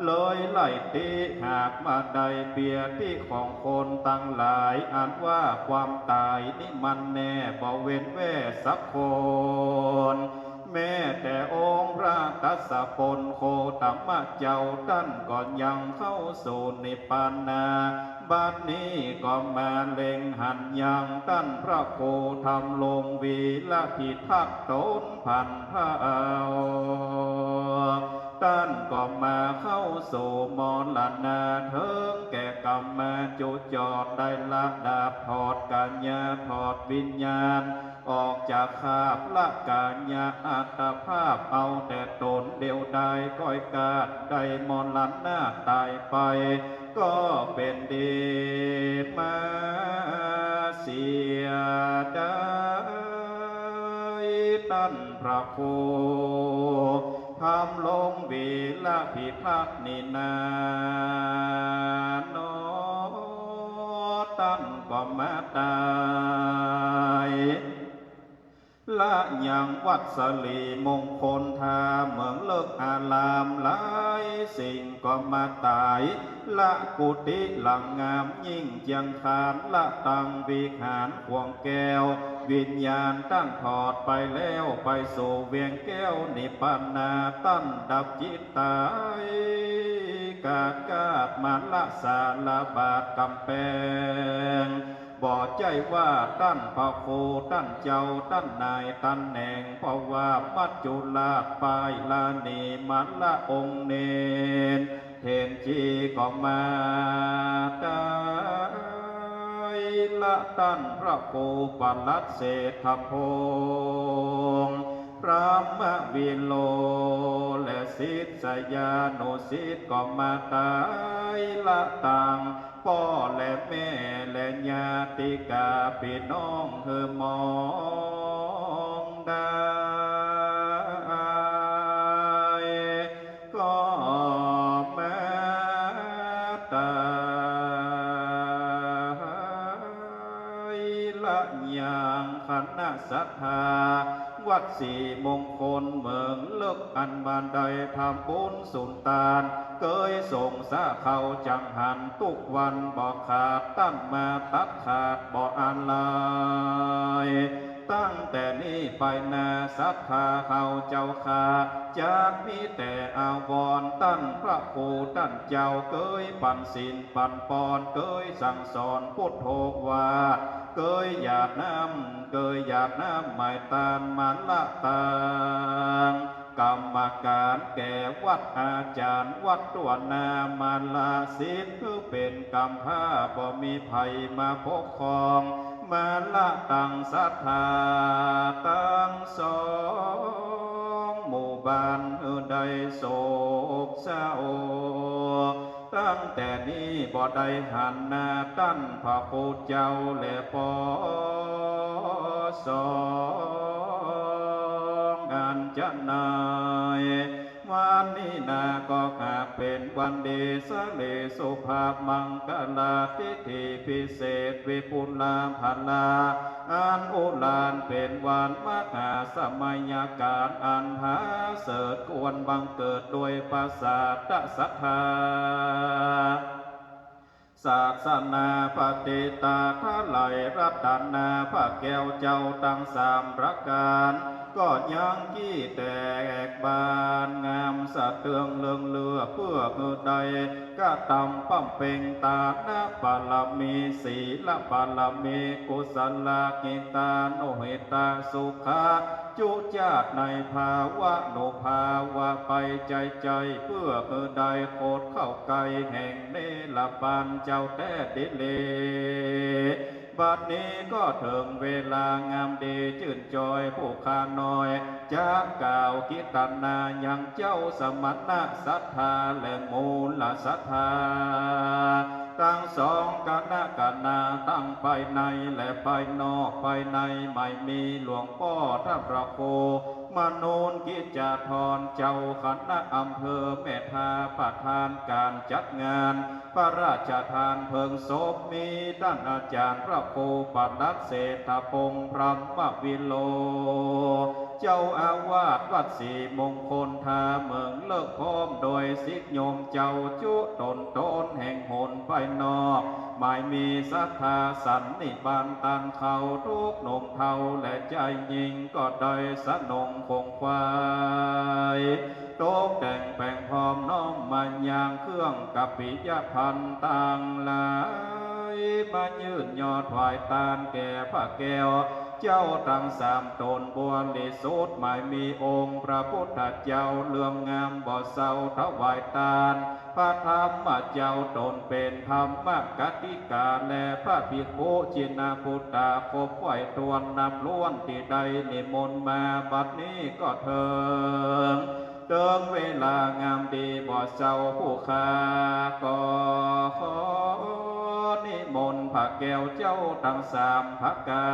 เลยไล่ติ หากบ่ได้เปียติของคนตังหลาย อันว่าความต๋ายนี้มันแน่บ่เว้นแว่สักคน แม้แต่องค์พระทศพลโคตมะเจ้า ต้านก็ยังเข้าสู่นิพพานา บัดนี้ก็มาเล็งหันยังต้านพระครูธรรมรงค์ วีรพิทักษ์ต๋นพันเผ่า ต้านก็มาเข้าสู่มรณา เถิงแก่กรรมมาจุจอด ได้ละดาบถอดก๋ายา ถอดวิญญาณ ออกจากคราบละก๋ายาอัตภาพ เอาแต่ต๋นเดียวดาย ก้อยกาดได้มรณาต๋ายไป ก็เป๋นดีมาเสียดาย ต้านพระครูธรรมรงค์ วีรพิทักษ์นี้นาหนอ ต้านก็มาต๋าย ละยังวัดสะหลีมงคล ถ้าเมืองเลิกอาราม หลายสิ่งก็มาต๋าย ละกุฏิหลังงามยิ่งเจียงคาน ละตังวิหารขวงแก้ว วิญญาณต้านถอดไปแล้ว ไปสู่เวียงแก้วนิพพานา ต้านดับจิตต๋าย กาดกาดมรสารบาดก๋ำแปง บ่ใจ้ว่าต้านพระครู ต้านเจ้า ต้านนาย ต้านแหน่ง เพราะว่ามัจจุราชป้ายราณีมาละองค์เณร เถนจีก็มาต๋าย ละต้านพระครูปลัดเศรษฐพงษ์ พรหมวิโรจน์ และศิษยานุศิษย์ก็มาต๋าย ละตางป้อและแม่และญาติกาปี้น้องหื้อมองได้ ก็มาต๋าย ละยังคณะศรัทธา วัดศรีมงคลเมืองเลิก อันบ่าได้ทำบุญสุนตาน เกยสงฆ์สาเข้าจังหัน ตุ๊กวันบ่ขาด ต้านมาตัดขาดบ่อาลัย ตั้งแต่นี้ไปนาศรัทธาเฮาเจ้าข้า จักมีแต่อาวรณ์ ต้านพระครูต้านเจ้า เกยปั๋นศีลปั๋นปอน เกยสั่งสอน พุทโธวาท เกยหยาดน้ำ เกยหยาดน้ำหมายตาน มาละตางกรรมการแก่วัด อาจ๋ารย์วัด ตั๋วหน้ามาละศิษย์ หื้อเป๋นกำพร้า บ่มีใผมาปกครอง มาละตังศรัทธาตังสองหมู่บ้านหื้อได้โศกเศร้า ตั้งแต่นี้บ่ได้หันหน้าต้านพระครูเจ้าแลปอสองอันจะนาย วันนี้นาก็หากเป๋นวันดี สะเลสุภาพมังคลา ทิฏฐิพิเศษ วิปุลาภลา อันอุรานเป๋นวันมหาสมัยกาล อันผาเสริฐควรบังเกิดโดยประสาทศรัทธา ศาสนาปฏิตาทะไหลรัตนา พระแก้วเจ้าตังสามประก๋าน ก็ยังกี้แตกบานงามสะเตืองเลิงเลือ เปื้อหื้อได้กระตำบำเพ็งตานะบารมี ศีลบารมี กุศลกิตานุหิตาสุขา จุจาติในภาวะนุภาวะไปใจ๋ๆ เปื้อหื้อได้โคตรเข้าใก้แห่งเนรปานเจ้าแต๊ดีหลี บัดนี้ก็เถิงเวลางามดี จื้นจอยผู้ข้าน้อย จะกล่าวกิตนายังเจ้าสมณะศรัทธาและมูลศรัทธา ตังสองคณะคณา ตังภายในและภายนอก ภายในไม่มีหลวงป้อท่านพระครูมนูนกิจจาธร เจ้าคณะอำเภอแม่ทา ประธานก๋านจัดงาน พระราชทานเพลิงศพ มีต้านอาจ๋ารย์พระครูปลัดเศรษฐพงษ์พรหมวิโรจน์ เจ้าอาวาสวัดศรีมงคลธาเมืองเลิก พร้อมโดยศิษย์โยมเจ้าจุต๋นต๋นแห่งหนภายนอก หมายมีศรัทธาสันนิบาตต้านเขา ทุกหนุ่มเฒ่าและจายญิง ก็ได้สนงขงขวาย ตกแต่งแป๋งพร้อมน้อมมายังเครื่องกัปปิยภัณฑ์ตังหลาย มายื่นยอดถวายตานแก่พระแก้วเจ้าตังสามต๋นบริสุทธิ์ หมายมีองค์พระพุทธเจ้าเลื่อมงามบ่เศร้า ถวายตานพระธรรมเจ้าต๋นเป๋นธรรมกติกา และพระภิกขุจินปุตตะครบถ้วนนับล้วน ตี้ได้นิมนต์มา บัดนี้ก็เถิง เถิงเวลางามดีบ่เศร้า ผู้ข้าก็ขอนิมนต์พระแก้วเจ้าตังสามประก๋า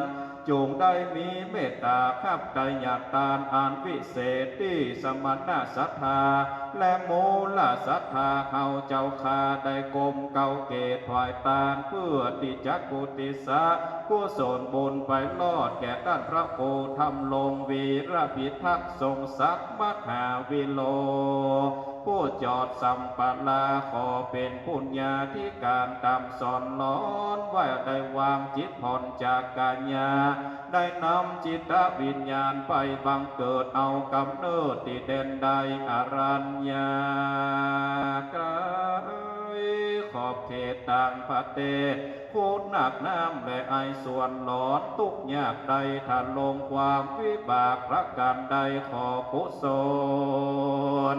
น จุ่งได้มีเมตต๋าฮับไถ่ยาตานอันวิเศษ ตี้สมณะศรัทธาและมูลศรัทธาเฮาเจ้าข้าได้ก้มเก้าเกตถวายตาน เปื้อตี้จะอุทิศส่วนกุศลบุญไปรอดแก่ต้านพระครูธรรมรงค์ วีรพิทักษ์ ทรงศักดิ์มหาวิโรจน์ ผู้จอดสัมปรา ขอเป๋นปุญญาธิการตามสอนหลอนไว้ ได้วางจิตผ่อนจากก๋ายา ได้นำจิตวิญญาณไปบังเกิดเอาก๋ำเนิดตี้แดนใด อรัญญาไกล ขอบเขตต่างประเทศ คูนหนักน้ำและไอส่วนหลอน ตุ๊กข์ยากได้ทะลง ความวิบากประก๋านใด ขอกุศล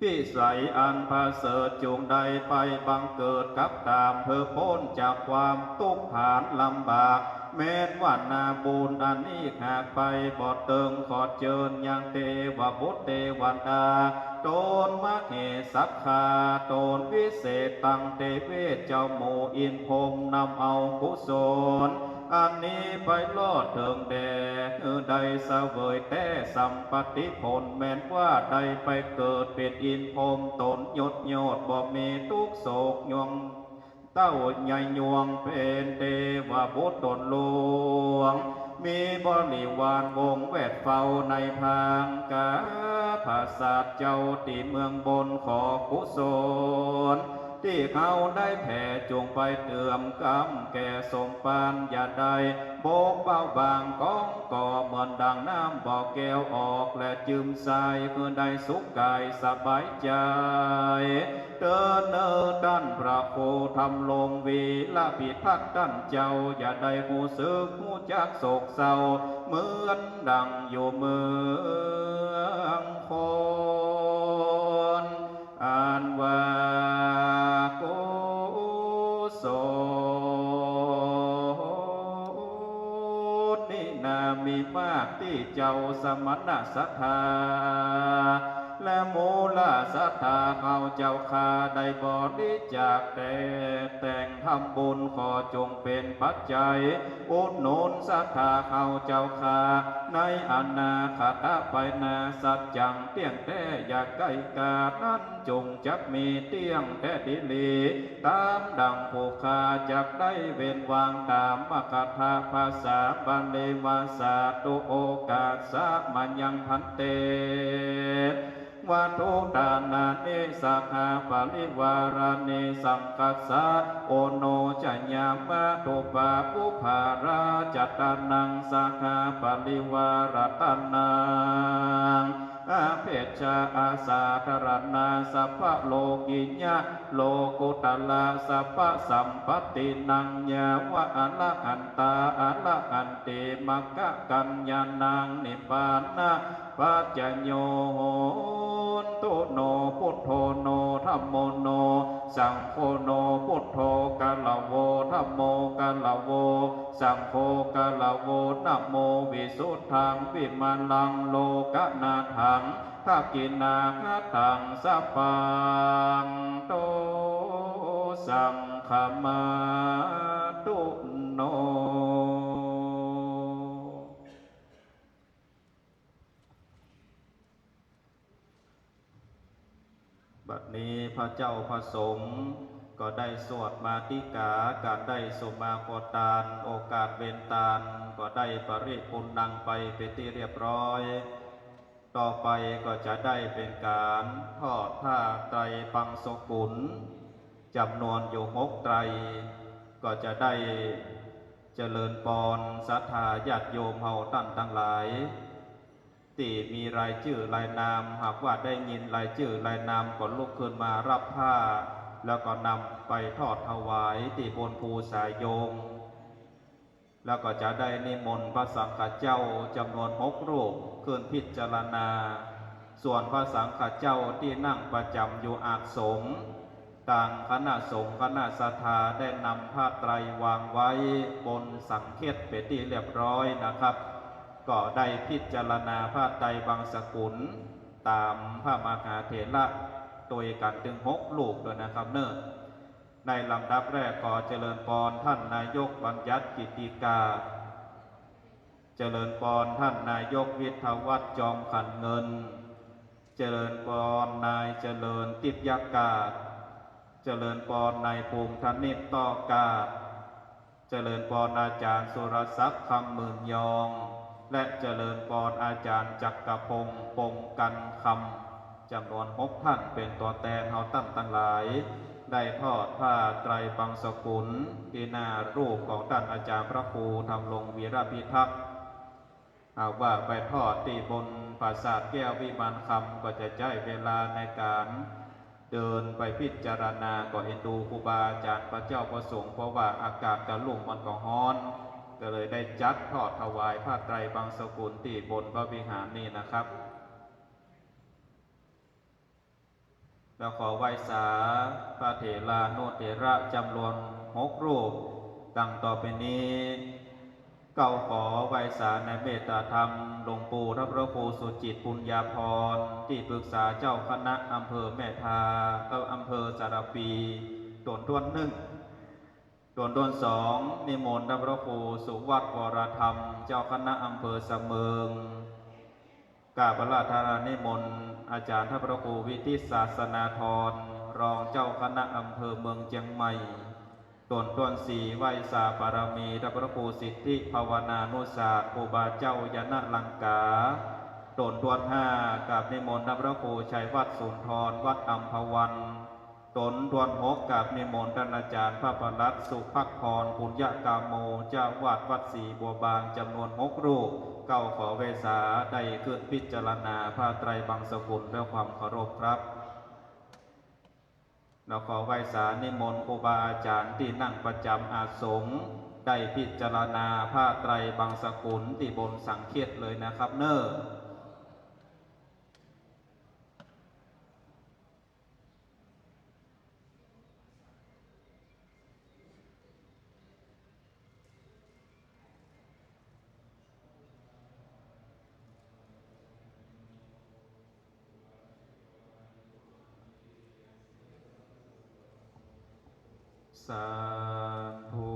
พิสัยอันประเสริฐจุ่งได้ไปบังเกิดกับต๋าม เพื่อป๊นจากความตุ๊กข์ผานลำบาก แม้นว่านาบุญอันนี้หากไปบ่เติง ขอเจิญยังเตวบุตรเตวดา ต๋นมเหสักขา ต๋นวิเศษตังเตเวช เจ้าหมู่อินทร์พรหมนำเอากุศล อันนี้ไปรอดเถิงแด่ หื้อได้เสวยแต๊สัมปัตติผล แม้นว่าได้ไปเกิดเป๋นอินทร์พรหมต๋นยศยอด บ่มีตุ๊กข์โศกยวง เต้าใหญ่ยวง เป๋นเตวบุตรต๋นหลวง มีบริวารวงแวดเฝ้าในผางกาผาสาทเจ้าตี้เมืองบน ขอกุศล ตี้เฮาได้แผ่จุ่งไปเติมกำแก่สมปาน อย่าได้บกเบาบางก้องก่อ เหมือนดังน้ำบ่อแก้วออกและจืมใส หื้อได้สุขก๋ายสบายใจ๋ เตินเนินต้านพระโคธรรมลงวีระพิทักษ์ต้านเจ้า อย่าได้ฮู้สึกฮู้จักโศกเศร้า เหมือนดังอยู่เมืองคน อันว่ากุศลนี้นา มีมากตี้เจ้าสมณศรัทธา และมูลศรัทธาเฮาเจ้าข้า ได้บริจาคแต๊แต่งทำบุญ ขอจุ่งเป๋นปัจจัยอุดหนุนศรัทธาเฮาเจ้าข้า ในอนาคตไปหน้า สัจจังเตี้ยงแต๊ อย่าไก้กา นั้นจุ่งจักมีเตี้ยงแต๊ดีหลี ต๋ามดังผู้ข้าจักได้เว้นวาง ต๋ามมคธภาษาบาลีว่า สาธุโอกัสสะมะยังภันเต วัตถุตานานิ สักขาปริวารานิ สังฆัสสะโอโนชยามะ ปุปปาปุปผาราชตานัง สักขาปริวารัตนานัง อเภชชาอาสาธารณา สัพพะโลกิยะ โลกุตตะระ สัพพะสัมปัตตินัง ยาวะอะระหันตา อะระหันติ มัคคะกัญญาณัง นิพพานะปัจจโย โหนตุ โน พุทโธ โน ธัมโม โน สังโฆ โน พุทโธ กะละโว ธัมโม กะละโว สังโฆ กะละโว นะโม วิสุทธัง วิมะลัง โลกะนาธัง ทักขิณาคะตัง สะปัง โต สังฆะมาตุ โน บัดนี้พระเจ้าพระสงฆ์ก็ได้สวดมาติกา ก๋านได้สุมาโคตาน โอกาสเว้นตาน ก็ได้ปริปุณณังไปเป๋นตี้เรียบร้อย ต่อไปก็จะได้เป๋นก๋านทอดผ้าไตรปังสกุล จ๋ำนวนอยู่หกไตร ก็จะได้เจริญปอนศรัทธาญาติโยมเฮาต้านตังหลาย ตี้มีรายจื้อรายนาม หากว่าได้ยินรายจื้อรายนามก็ลุกขึ้นมาฮับผ้า แล้วก็นำไปทอดถวายตี้บนภูสายโยม แล้วก็จะได้นิมนต์พระสังฆเจ้าจ๋ำนวนหกรูปขึ้นพิจารณา ส่วนพระสังฆเจ้าตี้นั่งประจ๋ำอยู่อาสม ตางคณะสงฆ์คณะศรัทธาได้นำผ้าไตรวางไว้บนสังเฆๅตรเป๋นตี้เรียบร้อยนะครับ ก็ได้พิจารณาผ้าไตรปังสกุลต๋ามพระมหาเถระตวยกั๋นตึงหกรูปตวยนะครับเนาะ ในลำดับแรกขอเจริญปอนท่านนายกบัญญัติกิตติกา เจริญปอนท่านนายกวิทยาวัฒน์จอมขันเงิน เจริญปอนนายเจริญทิพยกาศ เจริญปอนนายภูมิธนิตต้อกาศ เจริญปอนอาจ๋ารย์สุรศักดิ์คำหมื่นยอง และเจริญปอนอาจ๋ารย์จักรพงษ์ปงกันคำ จำนวนหกท่านเป๋นตั๋วแตนเฮาต้านตังหลาย ได้ทอดผ้าไตรบังสกุลตี้หน้ารูปของต้านอาจ๋ารย์พระครูธำรงวีรพิทักษ์ หากว่าไปทอดตี้บนปราสาทแก้ววิมานคำ ก็จะใจ๊เวลาในก๋านเดินไปพิจารณา ก็เอ็นดูครูบาอาจ๋ารย์พระเจ้าพระสงฆ์ เพราะว่าอากาศกะลุ่มมันก็ฮ้อน ก็เลยได้จัดทอดถวายผ้าไตรบังสกุลตี้บนพระวิหารนี่นะครับ แล้วขอไหว้สาพระเถรานุเถระจำนวนหกรูป ดังต่อไปนี้ เก้าขอไหว้สาในเมตตาธรรม หลวงปู่ท่านพระครูสุจิตปุญญาภรณ์ ตี้ปรึกษาเจ้าคณะอำเภอแม่ทา กับอำเภอสารภี ต๋นถ้วนหนึ่ง ต๋นถ้วนสอง นิมนต์ท่านพระครูสุวัฒน์วรธรรม เจ้าคณะอำเภอสะเมิง กราบอาราธนานิมนต์อาจ๋ารย์ท่านพระครูวิทิตศาสนาธร รองเจ้าคณะอำเภอเมืองเจียงใหม่ ต๋นถ้วนสี่ ไหว้สาบารมีท่านพระครูสิทธิภาวนานุสาสน์ ครูบาเจ้ายนลังกา ต๋นถ้วนห้า กราบนิมนต์ท่านพระครูชัยวัฒน์สุนทร วัดอัมพวัน ต๋นถ้วนหก กราบนิมนต์ต้านอาจ๋ารย์พระประหลัดสุภักขร ปุญญกาโม เจ้าอาวาสวัดศรีบัวบาน จำนวนหกรูป เก้าขอไหว้สาได้ขึ้นพิจารณาผ้าไตรบังสกุลด้วยความเคารพครับ แล้วขอไหว้สานิมนต์ครูบาอาจ๋ารย์ตี้นั่งประจ๋ำอาสม ได้พิจารณาผ้าไตรบังสกุลตี้บนสังเฆตเลยนะครับเน่อ สาธุ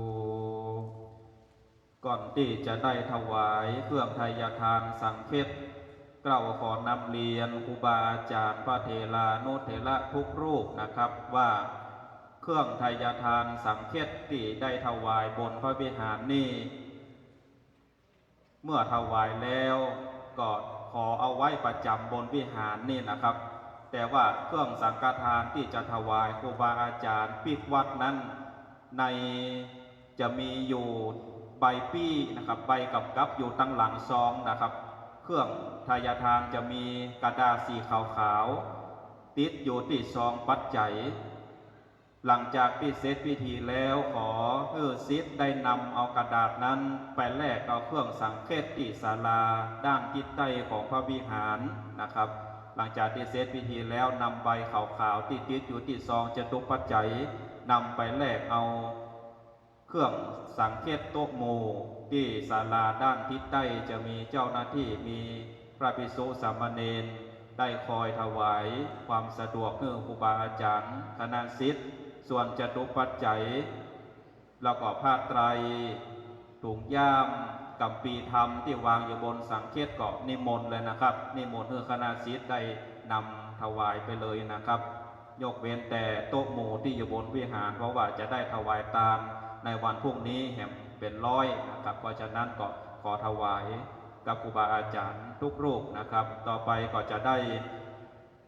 ก่อนตี้จะได้ถวายเครื่องไทยทานสังเฆต เกล้าขอนำเรียนครูบาอาจ๋ารย์พระเถรานุเถระทุกรูปนะครับ ว่าเครื่องไทยทานสังเฆตตี้ได้ถวายบนพระวิหารนี่ เมื่อถวายแล้วก็ขอเอาไว้ประจ๋ำบนวิหารนี่นะครับ แต่ว่าเครื่องสังฆทานตี้จะถวายครูบาอาจ๋ารย์ปิ๊กวัดนั้น ใน จะมีอยู่ใบปี้นะครับ ใบก๋ำกับอยู่ตังหลังซองนะครับ เครื่องไทยทานจะมีกระดาษสีขาวๆ ติดอยู่ตี้ซองปัจจัย หลังจากตี้เสร็จพิธีแล้ว ขอหื้อศิษย์ได้นำเอากระดาษนั้นไปแลกเอาเครื่องสังเฆตตี้ศาลาด้านทิศใต้ของพระวิหารนะครับ หลังจากตี้เสร็จพิธีแล้ว นำใบขาวๆ ตี้ติดอยู่ตี้ซองจตุปัจจัย นำไปแลกเอา เครื่องสังเฆตโต๊ะหมู่ ตี้ศาลาด้านทิศใต้จะมีเจ้าหน้าตี้ มีพระภิกษุสามเณรได้คอยถวายความสะดวกหื้อครูบาอาจ๋ารย์คณะศิษย์ ส่วนจตุปัจจัย แล้วก็ผ้าไตร ถุงย่าม กัมภีร์ธรรมตี้วางอยู่บนสังเฆตก็นิมนต์เลยนะครับ นิมนต์หื้อคณะศิษย์ได้นำถวายไปเลยนะครับ ยกเว้นแต่โต๊ะหมู่ตี้อยู่บนวิหาร เพราะว่าจะได้ถวายตานในวันพรุ่งนี้แหมเป๋นร้อยนะครับ เพราะฉะนั้นก็ขอถวายกับครูบาอาจ๋ารย์ทุกรูปนะครับ ต่อไปก็จะได้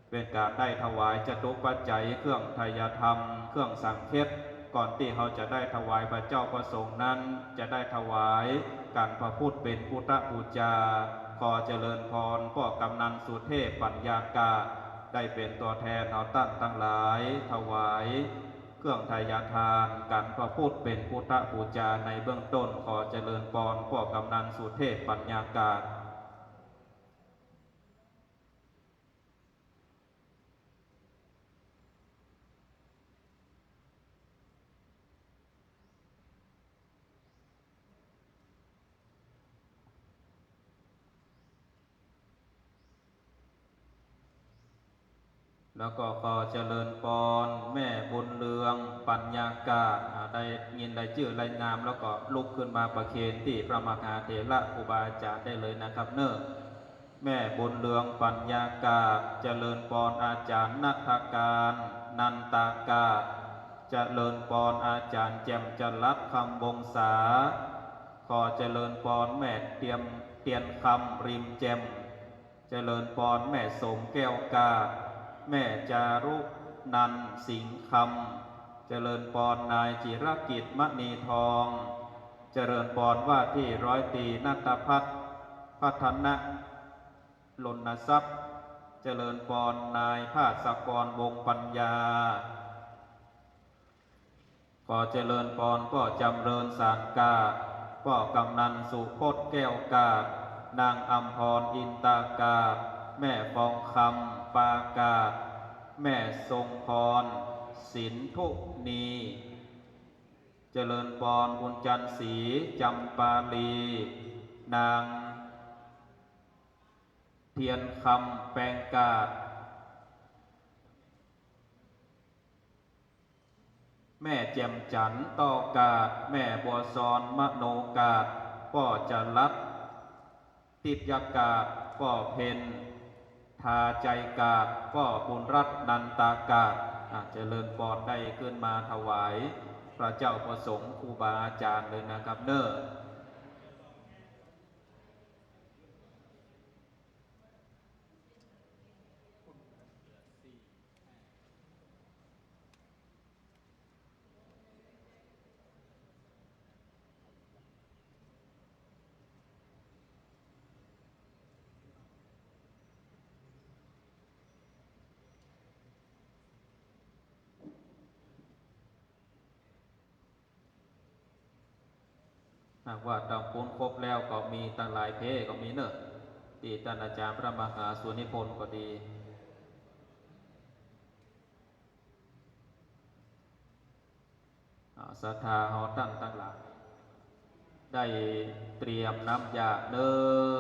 เป๋นก๋านได้ถวายจตุปัจจัยเครื่องไทยธรรม เครื่องสังเฆต ก่อนตี้เฮาจะได้ถวายพระเจ้าพระสงฆ์นั้น จะได้ถวายกัณฑ์พระพุทธเป๋นพุทธปู๋จา ขอเจริญพรป้อกำนัลสุเทพปัญญากาศ ได้เป๋นตั๋วแทนเอาต้านตังหลายถวายเครื่องไทยทานกัณฑ์พระพุทธเป๋นพุทธปู๋จาในเบื้องต้น ขอเจริญพรป้อกำนัลสุเทพปัญญากาศ แล้วก็ขอเจริญพรแม่บุญเรืองปัญญากาศ อ่า ได้ยินรายจื้อรายนามแล้วก็ลุกขึ้นมาประเคนตี้พระมหาเถระครูบาอาจ๋ารย์ได้เลยนะครับเน่อ แม่บุญเรืองปัญญากาศ เจริญพรอาจ๋ารย์ณัฐกาล นันตากาศ เจริญพรอาจ๋ารย์แจ่มจรัสคำวงศา ขอเจริญพรแม่เตียม เตียนคำริมแจ่ม เจริญพรแม่สมแก้วกาศ แม่จารุนันท์ สิงห์คำ เจริญปอนนายจิรกิจ มณีทอง เจริญปอนว่าตี้ร้อยตรีณัฐพัฒน์ พัฒนรณทรัพย์ เจริญปอนนายพาสกร วงศ์ปัญญา ขอเจริญปอนป้อจำเริญ สานกาด ป้อกำนันสุพจน์ แก้วกาด นางอำพร อินตากาด แม่ฟองคำ ปากาด แม่ทรงพร สินธุนี เจริญปอนบุญจันทร์ศรี จำปาลี นางเทียนคำ แปงกาด แม่แจ่มจันทร์ ต้อกาด แม่บัวซอน มโนกาด ป้อจรัส ทิพยกาด ป้อเพ็ญ ทาใจกาด ป้อบุญรัตน์ นันตากาด อ่ะ เจริญปอน ได้ขึ้นมาถวายพระเจ้าพระสงฆ์ครูบาอาจารย์เลยนะครับเน้อ หากว่าตำปูนครบแล้วก็มีตังหลายเพก็มีเน้อ ตี้ต้านอาจารย์พระมหาสุนิพนธ์ก็ดี อ่า ศรัทธาเฮาต้านตังหลาย ได้เตรียมน้ำยาเน้อ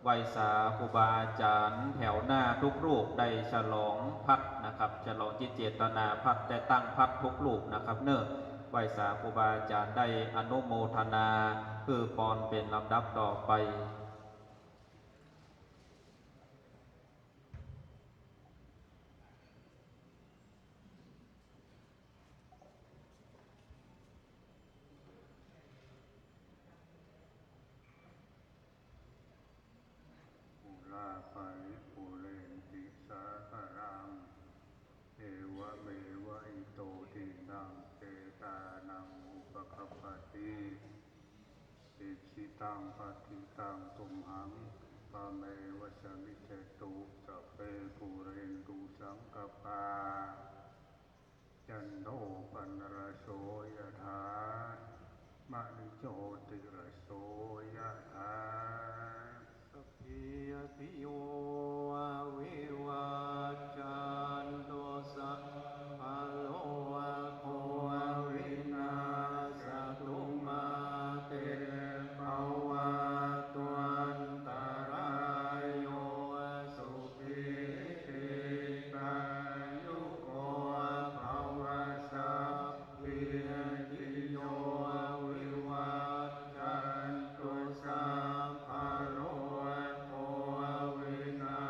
ไหว้สาครูบาอาจารย์แถวหน้าทุกรูป ได้ฉลองภัตตร์นะครับ ฉลองจิตเจตนาภัตตร์ ได้ตั้งภัตตร์ทุกรูปนะครับเน้อ ไหว้สาครูบาอาจารย์ ได้อนุโมทนา หื้อปอนเป๋นลำดับต่อไป ปูราปะริปูเรนติสาคารัง เอวะเมวะอิโตทินังเปตานังอุปะกัปปะติ อิจฉิตังปัตถิตังตุมหัง ปะเมวะสะมิจจตุ สัพเพปูเรนตุสังกัปปา จันโทปันนรโสยะถา มะณิโชติรโสยะถา สัพพีติโย วิวัชชันตุ สัพพะโรโค วินัสสะตุ มาเต ภะวัตวันตะราโย สุขี ทีฆายุโก ภะวะ สัพพีติโย วิวัชชันตุ สัพพะโรโค วินั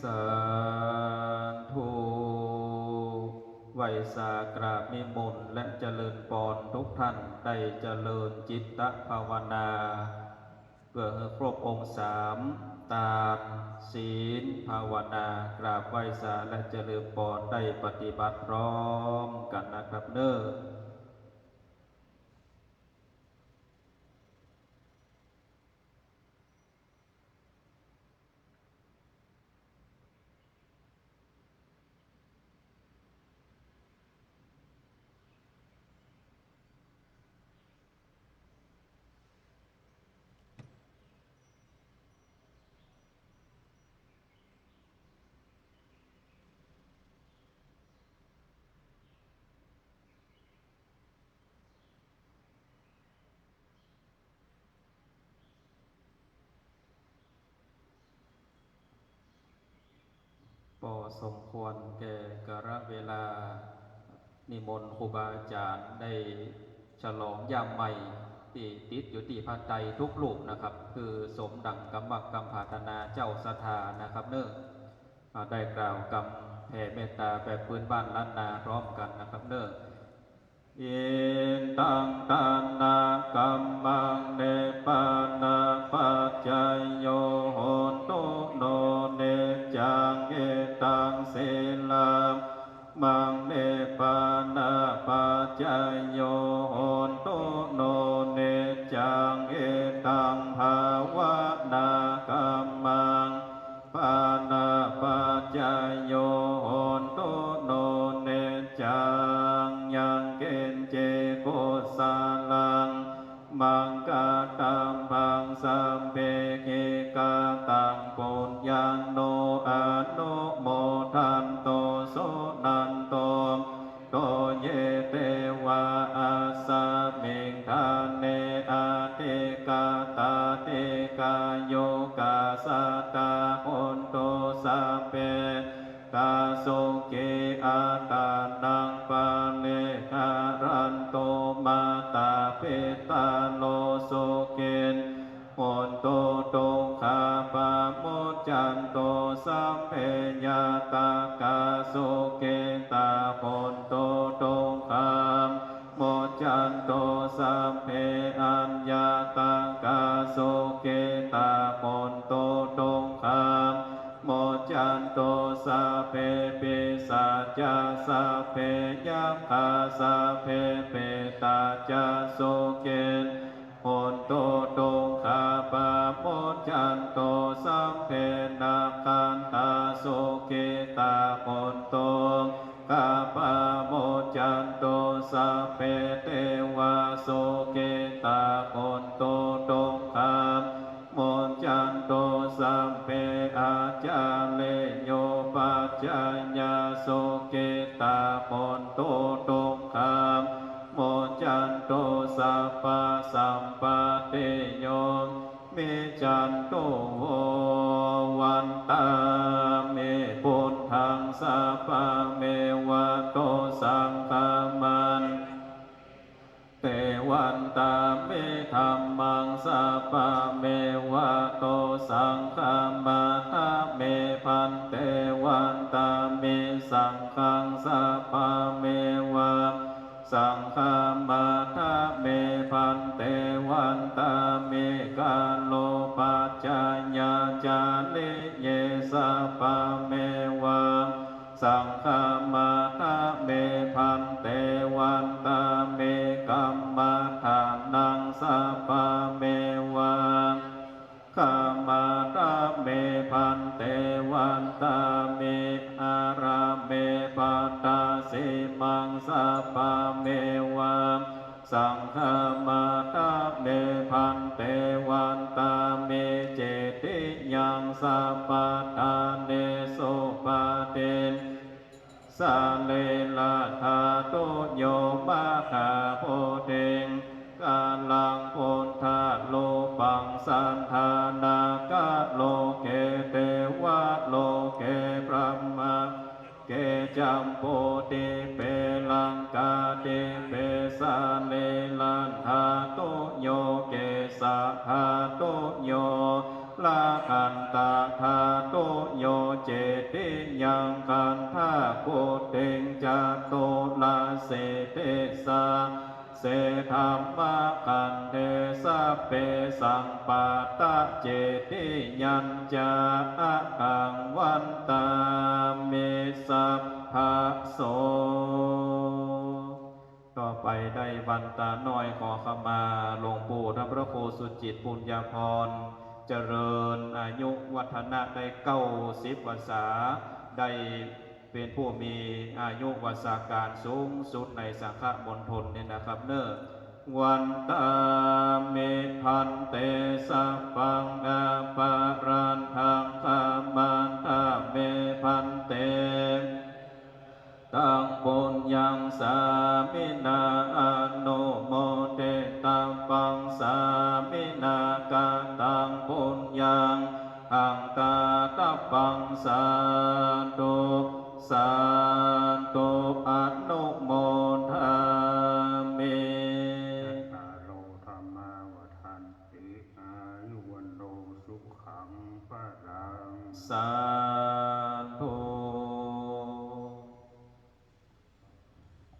สาธุ ไหว้สากราบนิมนต์และเจริญปอนทุกท่านได้เจริญจิตตภาวนา เพื่อหื้อครบองค์สาม ตาน ศีล ภาวนา กราบไหว้สาและเจริญปอนได้ปฏิบัติพร้อมกั๋นนะครับเนาะ ปอสมควรแก่กาลเวลา นิมนต์ครูบาอาจ๋ารย์ได้ฉลองยามใหม่ตี้ติดอยู่ตี้ผ้าไตรทุกรูปนะครับ คือสมดั่งกำมักกำปรารถนาเจ้าศรัทธานะครับเนาะ อ่า ได้กล่าวกำแผ่เมตตาแบบพื้นบ้านล้านนาพร้อมกั๋นนะครับเนาะ Idaṃ dānakammaṃ nibbānapaccayo hotu no niccaṃ. Idaṃ sīlammaṃ nibbānapaccayo hotu no niccaṃ. Idaṃ bhāvanākammaṃ bānapaccayo hotu no niccaṃ. Yaṃ kiñci kusalaṃ maṅgatabbaṃ sabbehi kataṃ puññaṃ no anumodantu suṇantu to ye devā asmiṃ ṭhāne adhigatā dīghāyukā sadā hontu sabbe dā sukhī attānaṃ pariharantu. Mātā pitā lo sukhī hontu dukkhā pamuccantu sabbe ñātakā sukhitā hontu dukkhā muccantu sabbe aññātakā sukhitā hontu dukkhā muccantu sabbe pisācā sabbe yakkhā sabbe petā ca sukhī hontu dukkhā pamuccantu sabbe nakkhattā sukhitā hontu dukkhā pamuccantu sabbe devā sukhitā hontu dukkhā muccantu sabbe ācariyūpajayyā sukhitā hontu dukkhā muccantu sabbasampattiyo miccantu vo. Vandāmi buddhaṃ sabbamevato saṅghaman te vandāmi dhammaṃ sabbamevato saṅghamatha me bhante vandāmi saṅghaṃ sabbamevato saṅghamatha me bhante vandāmi garopaccayacariyī sabbameva saṅghamatha me bhante vandāmi kammaṭṭhānaṃ sabbameva saṅghamatha me bhante vandāmi ārāme paṭhasimhaṃ sabbameva saṅghamatha me bhante vandāmi cetiyaṃ sabbaṭṭhānesu paṭiccasmuccassa. Sarīradhātuyo mahābodhiṃ vigrahaṃ buddharūpaṃ saddānākaloke devaloke brahmaloke jambudīpe sarīradhātuyo kesādhātuyo rakkhātadhātuyo ce ติง จตุรสีติสา เส ธัมมะขันเท สัพเพ สัมปัตตะ เจติยัญจะ อะหัง วันตามิ สัพพะโส ต่อไปได้วันตาน้อยขอขมาหลวงปู่ท่านพระครูสุจิตปุญญาภรณ์ เจริญอายุวัฒนะได้เก้าสิบพรรษา ได้ เป๋นผู้มีอายุวัสสาการสูงสุดในสังฆมณฑลนี่นะครับเนาะ วันตามิ ภันเต สัพพัง อภารัตถัง ขมัตถะเม ภันเต ตัง ปุญญัง สามินา อนุโมทิตัพพัง สามินา กะตัง ปุญญัง หัง กาตัพพัง สาธุ สาธุ อนุโมทามิ จัตตาโร ธัมมา วัฑฒันติ อายุ วัณโณ สุขัง พลัง สาธุ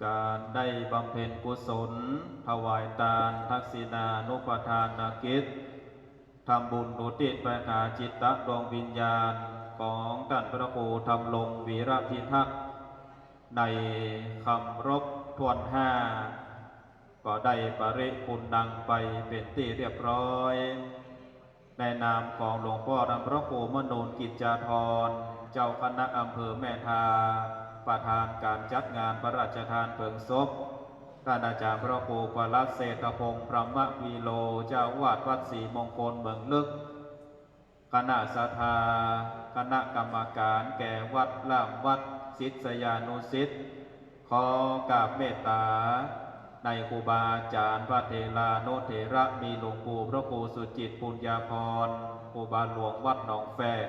ก๋านได้บำเพ็ญกุศล ถวายตาน ทักษิณานุปทานกิจ ทำบุญอุทิศไปหาจิตดวงวิญญาณของต้านพระครูธำรง วีระพิทักษ์ ในคำรบถ้วนห้า ก็ได้ปริปุณณังไปเป๋นตี้เรียบร้อย ในนามของหลวงป้อต้านพระครูมนูนกิจจาธร เจ้าคณะอำเภอแม่ทา ประธานก๋านจัดงานพระราชทานเพลิงศพ ต้านอาจ๋ารย์พระครูปลัดเศรษฐพงษ์ พรหมวีโร เจ้าอาวาสวัดศรีมงคลเมืองลึก คณะศรัทธา คณะกรรมก๋านแก่วัด ล่ามวัด ศิษยานุศิษย์ ขอกราบเมตต๋าในครูบาอาจ๋ารย์ พระเถรานุเถระ มีหลวงปู่พระครูสุจิตปุญญาภรณ์ ครูบาหลวงวัดหนองแฝก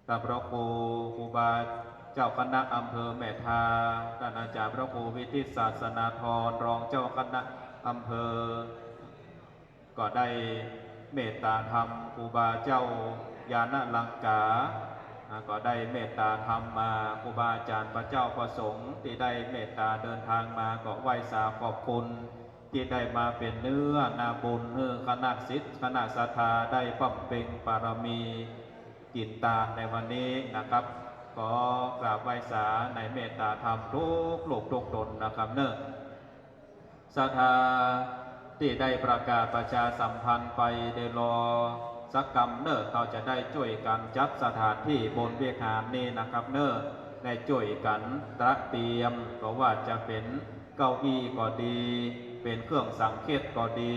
ต้านพระครู ครูบาเจ้าคณะอำเภอแม่ทา ต้านอาจ๋ารย์พระครูวิทิตศาสนาธร รองเจ้าคณะอำเภอ ก็ได้เมตต๋าธรรม ครูบาเจ้าญาณลังกา อ่า ก็ได้เมตต๋าธรรมมา ครูบาอาจ๋ารย์ พระเจ้าพระสงฆ์ตี้ได้เมตต๋าเดินทางมา ก็ไหว้สาขอบคุณ ตี้ได้มาเป๋นเนื้อนาบุญหื้อคณะศิษย์ คณะศรัทธาได้บำเพ็ญบารมี กิ๋นตานในวันนี้นะครับ ขอกราบไหว้สาในเมตต๋าธรรมทุกรูปทุกต๋นนะครับเนาะ ศรัทธาตี้ได้ประกาศประชาสัมพันธ์ไป เดี๋ยวรอสักกำเนาะ เฮาจะได้จ้วยกั๋นจัดสถานตี้บนวิหารนี้นะครับเนาะ ได้จ้วยกั๋นตระเตรียม ก็ว่าจะเป๋นเก้าอี้ก็ดี เป๋นเครื่องสังเฆตก็ดี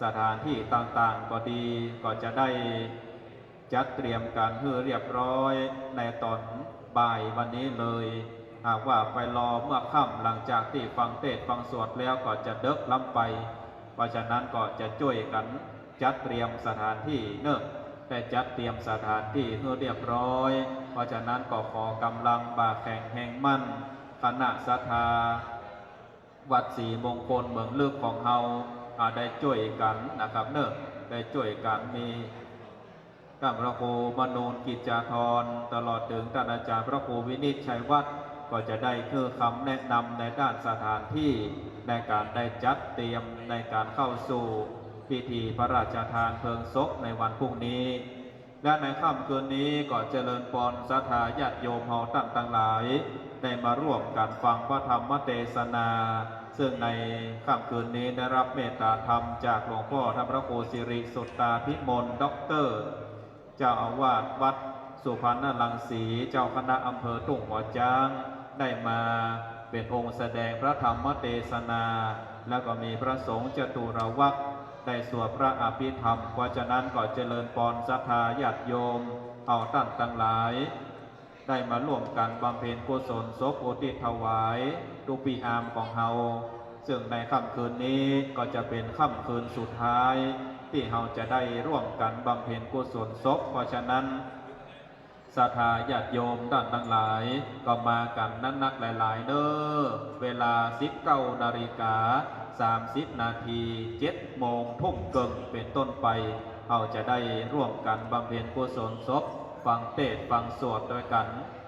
สถานตี้ต่างๆ ก็ดี ก็จะได้จัดเตรียมกั๋นหื้อเรียบร้อยในต๋อนบ่ายวันนี้เลย หากว่าไปรอเมื่อค่ำหลังจากตี้ฟังเตสน์ฟังสวดแล้วก็จะเดิ็กล้ำไป เพราะฉะนั้นก็จะจ้วยกั๋นจัดเตรียมสถานตี้เนาะ ได้จัดเตรียมสถานตี้หื้อเรียบร้อย เพราะฉะนั้นก็ขอก๋ำลังบ่าแข็งแฮงมั่น คณะศรัทธา วัดศรีมงคลเมืองลึกของเฮา อ่า ได้จ้วยกั๋นนะครับเนาะ ได้จ้วยกั๋น มีต้านพระครูมนูนกิจจาธร ตลอดเถิงต้านอาจ๋ารย์พระครูวินิจฉัยวัฒน์ ก็จะได้หื้อคำแนะนำในด้านสถานตี้ในก๋านได้จัดเตรียมในก๋านเข้าสู่พิธีพระราชทานเพลิงศพในวันพรุ่งนี้ และในค่ำคืนนี้ก็เจริญปอนศรัทธาญาติโยมเฮาต้านตังหลาย ได้มาร่วมกั๋นฟังพระธรรมเตสนา ซึ่งในค่ำคืนนี้ได้ฮับเมตต๋าธรรมจากหลวงป้อต้านพระครูสิริสุตตาภิมล ด็อกเตอร์ เจ้าอาวาสวัดสุพรรณรังสี เจ้าคณะอำเภอทุ่งหัวจ๊าง ได้มาเป๋นองค์แสดงพระธรรมเตสนา แล้วก็มีพระสงฆ์จตุรวรรค ได้สวดพระอภิธรรม เพราะฉะนั้นก็เจริญปอนศรัทธาญาติโยมเฮาต้านตังหลาย ได้มาร่วมกั๋นบำเพ็ญกุศลศพอุทิศถวายตุ๊ปี้อามของเฮา ซึ่งในค่ำคืนนี้ก็จะเป๋นค่ำคืนสุดท้ายตี้เฮาจะได้ร่วมกั๋นบำเพ็ญกุศลศพ เพราะฉะนั้น ศรัทธาญาติโยมต้านตังหลาย ก็มากั๋นนักๆ หลายๆ เนาะ เวลาสิบเก้านาฬิกาสามสิบนาที เจ็ดโมงทุ่มเกิ่งเป๋นต้นไป เฮาจะได้ร่วมกั๋นบำเพ็ญกุศลศพ ฟังเตสน์ฟังสวดตวยกั๋น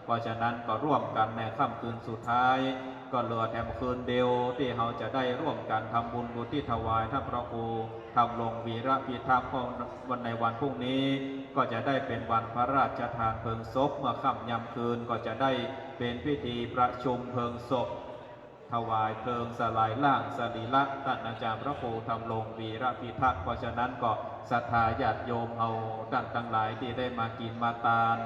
เพราะฉะนั้นก็ร่วมกั๋นในค่ำคืนสุดท้าย ก็เหลือแถมคืนเดียวตี้เฮาจะได้ร่วมกั๋นทำบุญอุทิศถวายต้านพระครูธำรงวีระพิทักษ์ เพราะวัน ในวันพรุ่งนี้ก็จะได้เป๋นวันพระราชทานเพลิงศพ เมื่อค่ำยามคืนก็จะได้เป๋นพิธีประชุมเพลิงศพ ถวายเพลิงสลายร่างสรีระต้านอาจารย์พระครูธำรงวีระพิทักษ์ เพราะฉะนั้นก็ศรัทธาญาติโยมเฮาต้านตังหลายตี้ได้มากิ๋นมาตาน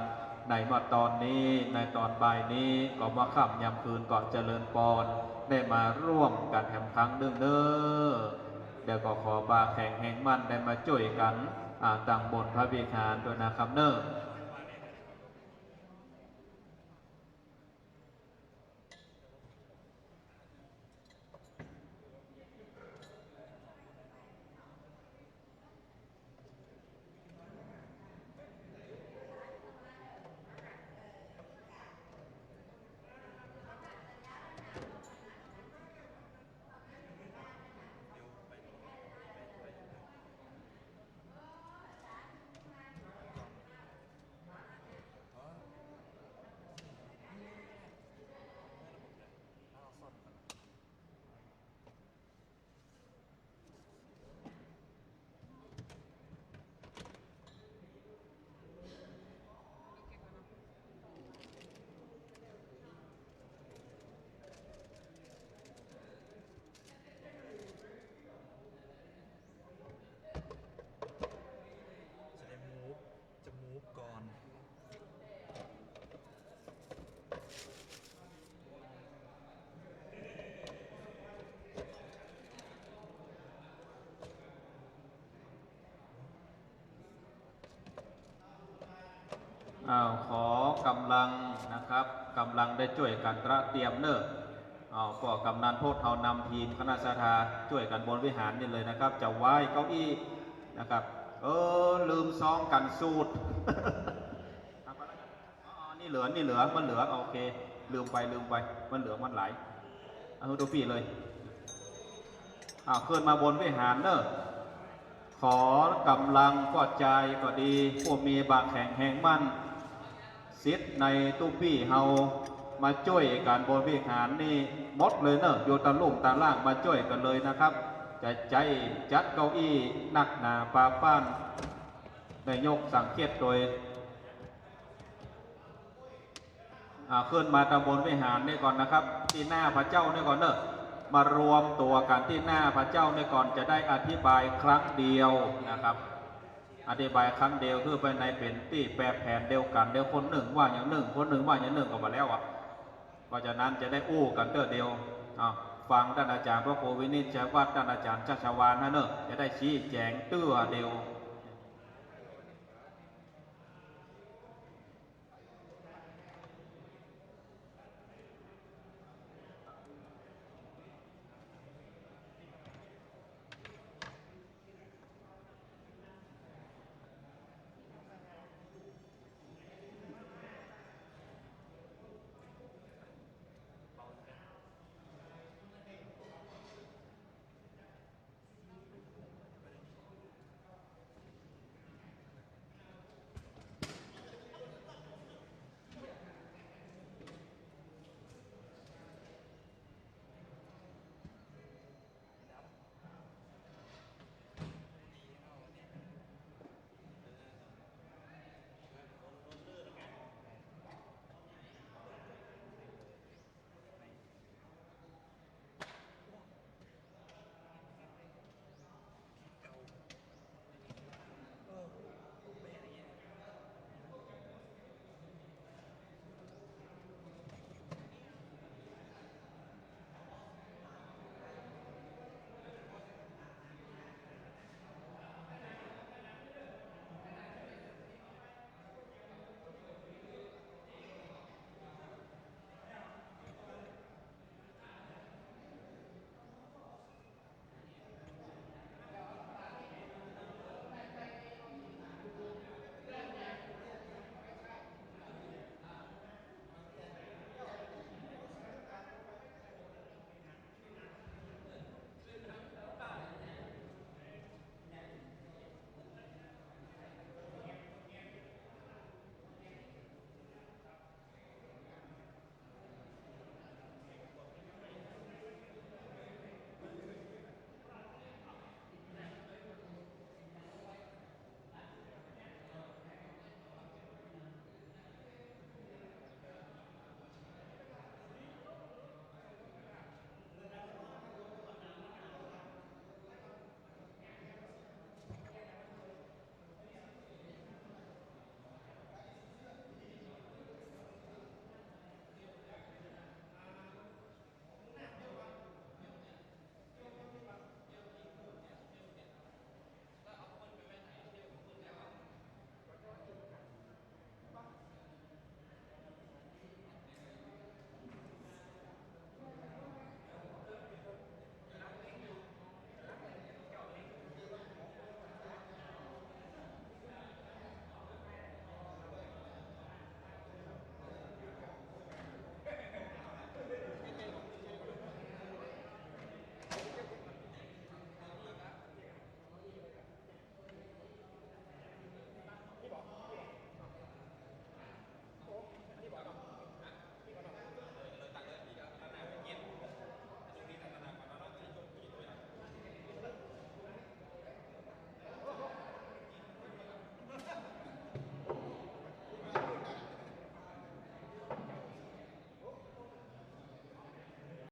ในเมื่อตอนนี้ ในตอนบ่ายนี้ ก็เมื่อค่ำยามคืนก็เจริญปอน ได้มาร่วมกั๋นแถมครั้งนึ่งเน้อ แล้วก็ขอบ่าแข็งแฮงมั่นได้มาจ้วยกั๋น อ่า ตังบนพระวิหารตวยนะครับเน้อ จะได้ move จะ move ก่อน อ้าว ขอกำลังนะครับ กำลังได้จ้วยกั๋นเตรียมเน้อ อ้าว ก็กำนันพจน์เฮานำทีมคณะศรัทธาจ้วยกั๋นบนวิหารนี่เลยนะครับ จะวางเก้าอี้นะครับ เออ ลืมซองกั๋นสูตร เอาไปแล้วกัน อ๋อ นี่เหลือ นี่เหลือ มันเหลือ โอเค ลืมไป ลืมไป มันเหลือ มันหลาย เอาหื้อตุ๊ปี้เลย อ้าว ขึ้นมาบนวิหารเน้อ ขอกำลังป้อจายก็ดี ผู้มีบ่าแข็งแฮงมั่น ศิษย์ในตุ๊ปี้เฮา มาจ้วยกั๋นบนวิหารนี่หมดเลยเน้อ อยู่ตะลุ่มตะล่างมาจ้วยกั๋นเลยนะครับ จะใจ๊จัดเก้าอี้นักหนาปาป้าน ได้ยกสังเฆตโตย อ่า ขึ้นมาตางบนวิหารนี่ก่อนนะครับ ตี้หน้าพระเจ้านี่ก่อนเน้อ มารวมตั๋วกั๋นตี้หน้าพระเจ้านี่ก่อน จะได้อธิบายครั้งเดียวนะครับ อธิบายครั้งเดียว คือไปในเป๋นตี้แปรแผนเดียวกั๋น เดี๋ยวคนนึ่งว่าอย่างนึ่ง คนนึ่งว่าอย่างนึ่งก็บ่แล้วอะ เพราะฉะนั้นจะได้อู้กั๋นเตื้อเดียว อ้าว ฟังต้านอาจารย์พระครูวินิจฉัยวัตร ต้านอาจารย์ชัชวาลนะเน้อ จะได้ชี้แจ๋งเตื้อเดียว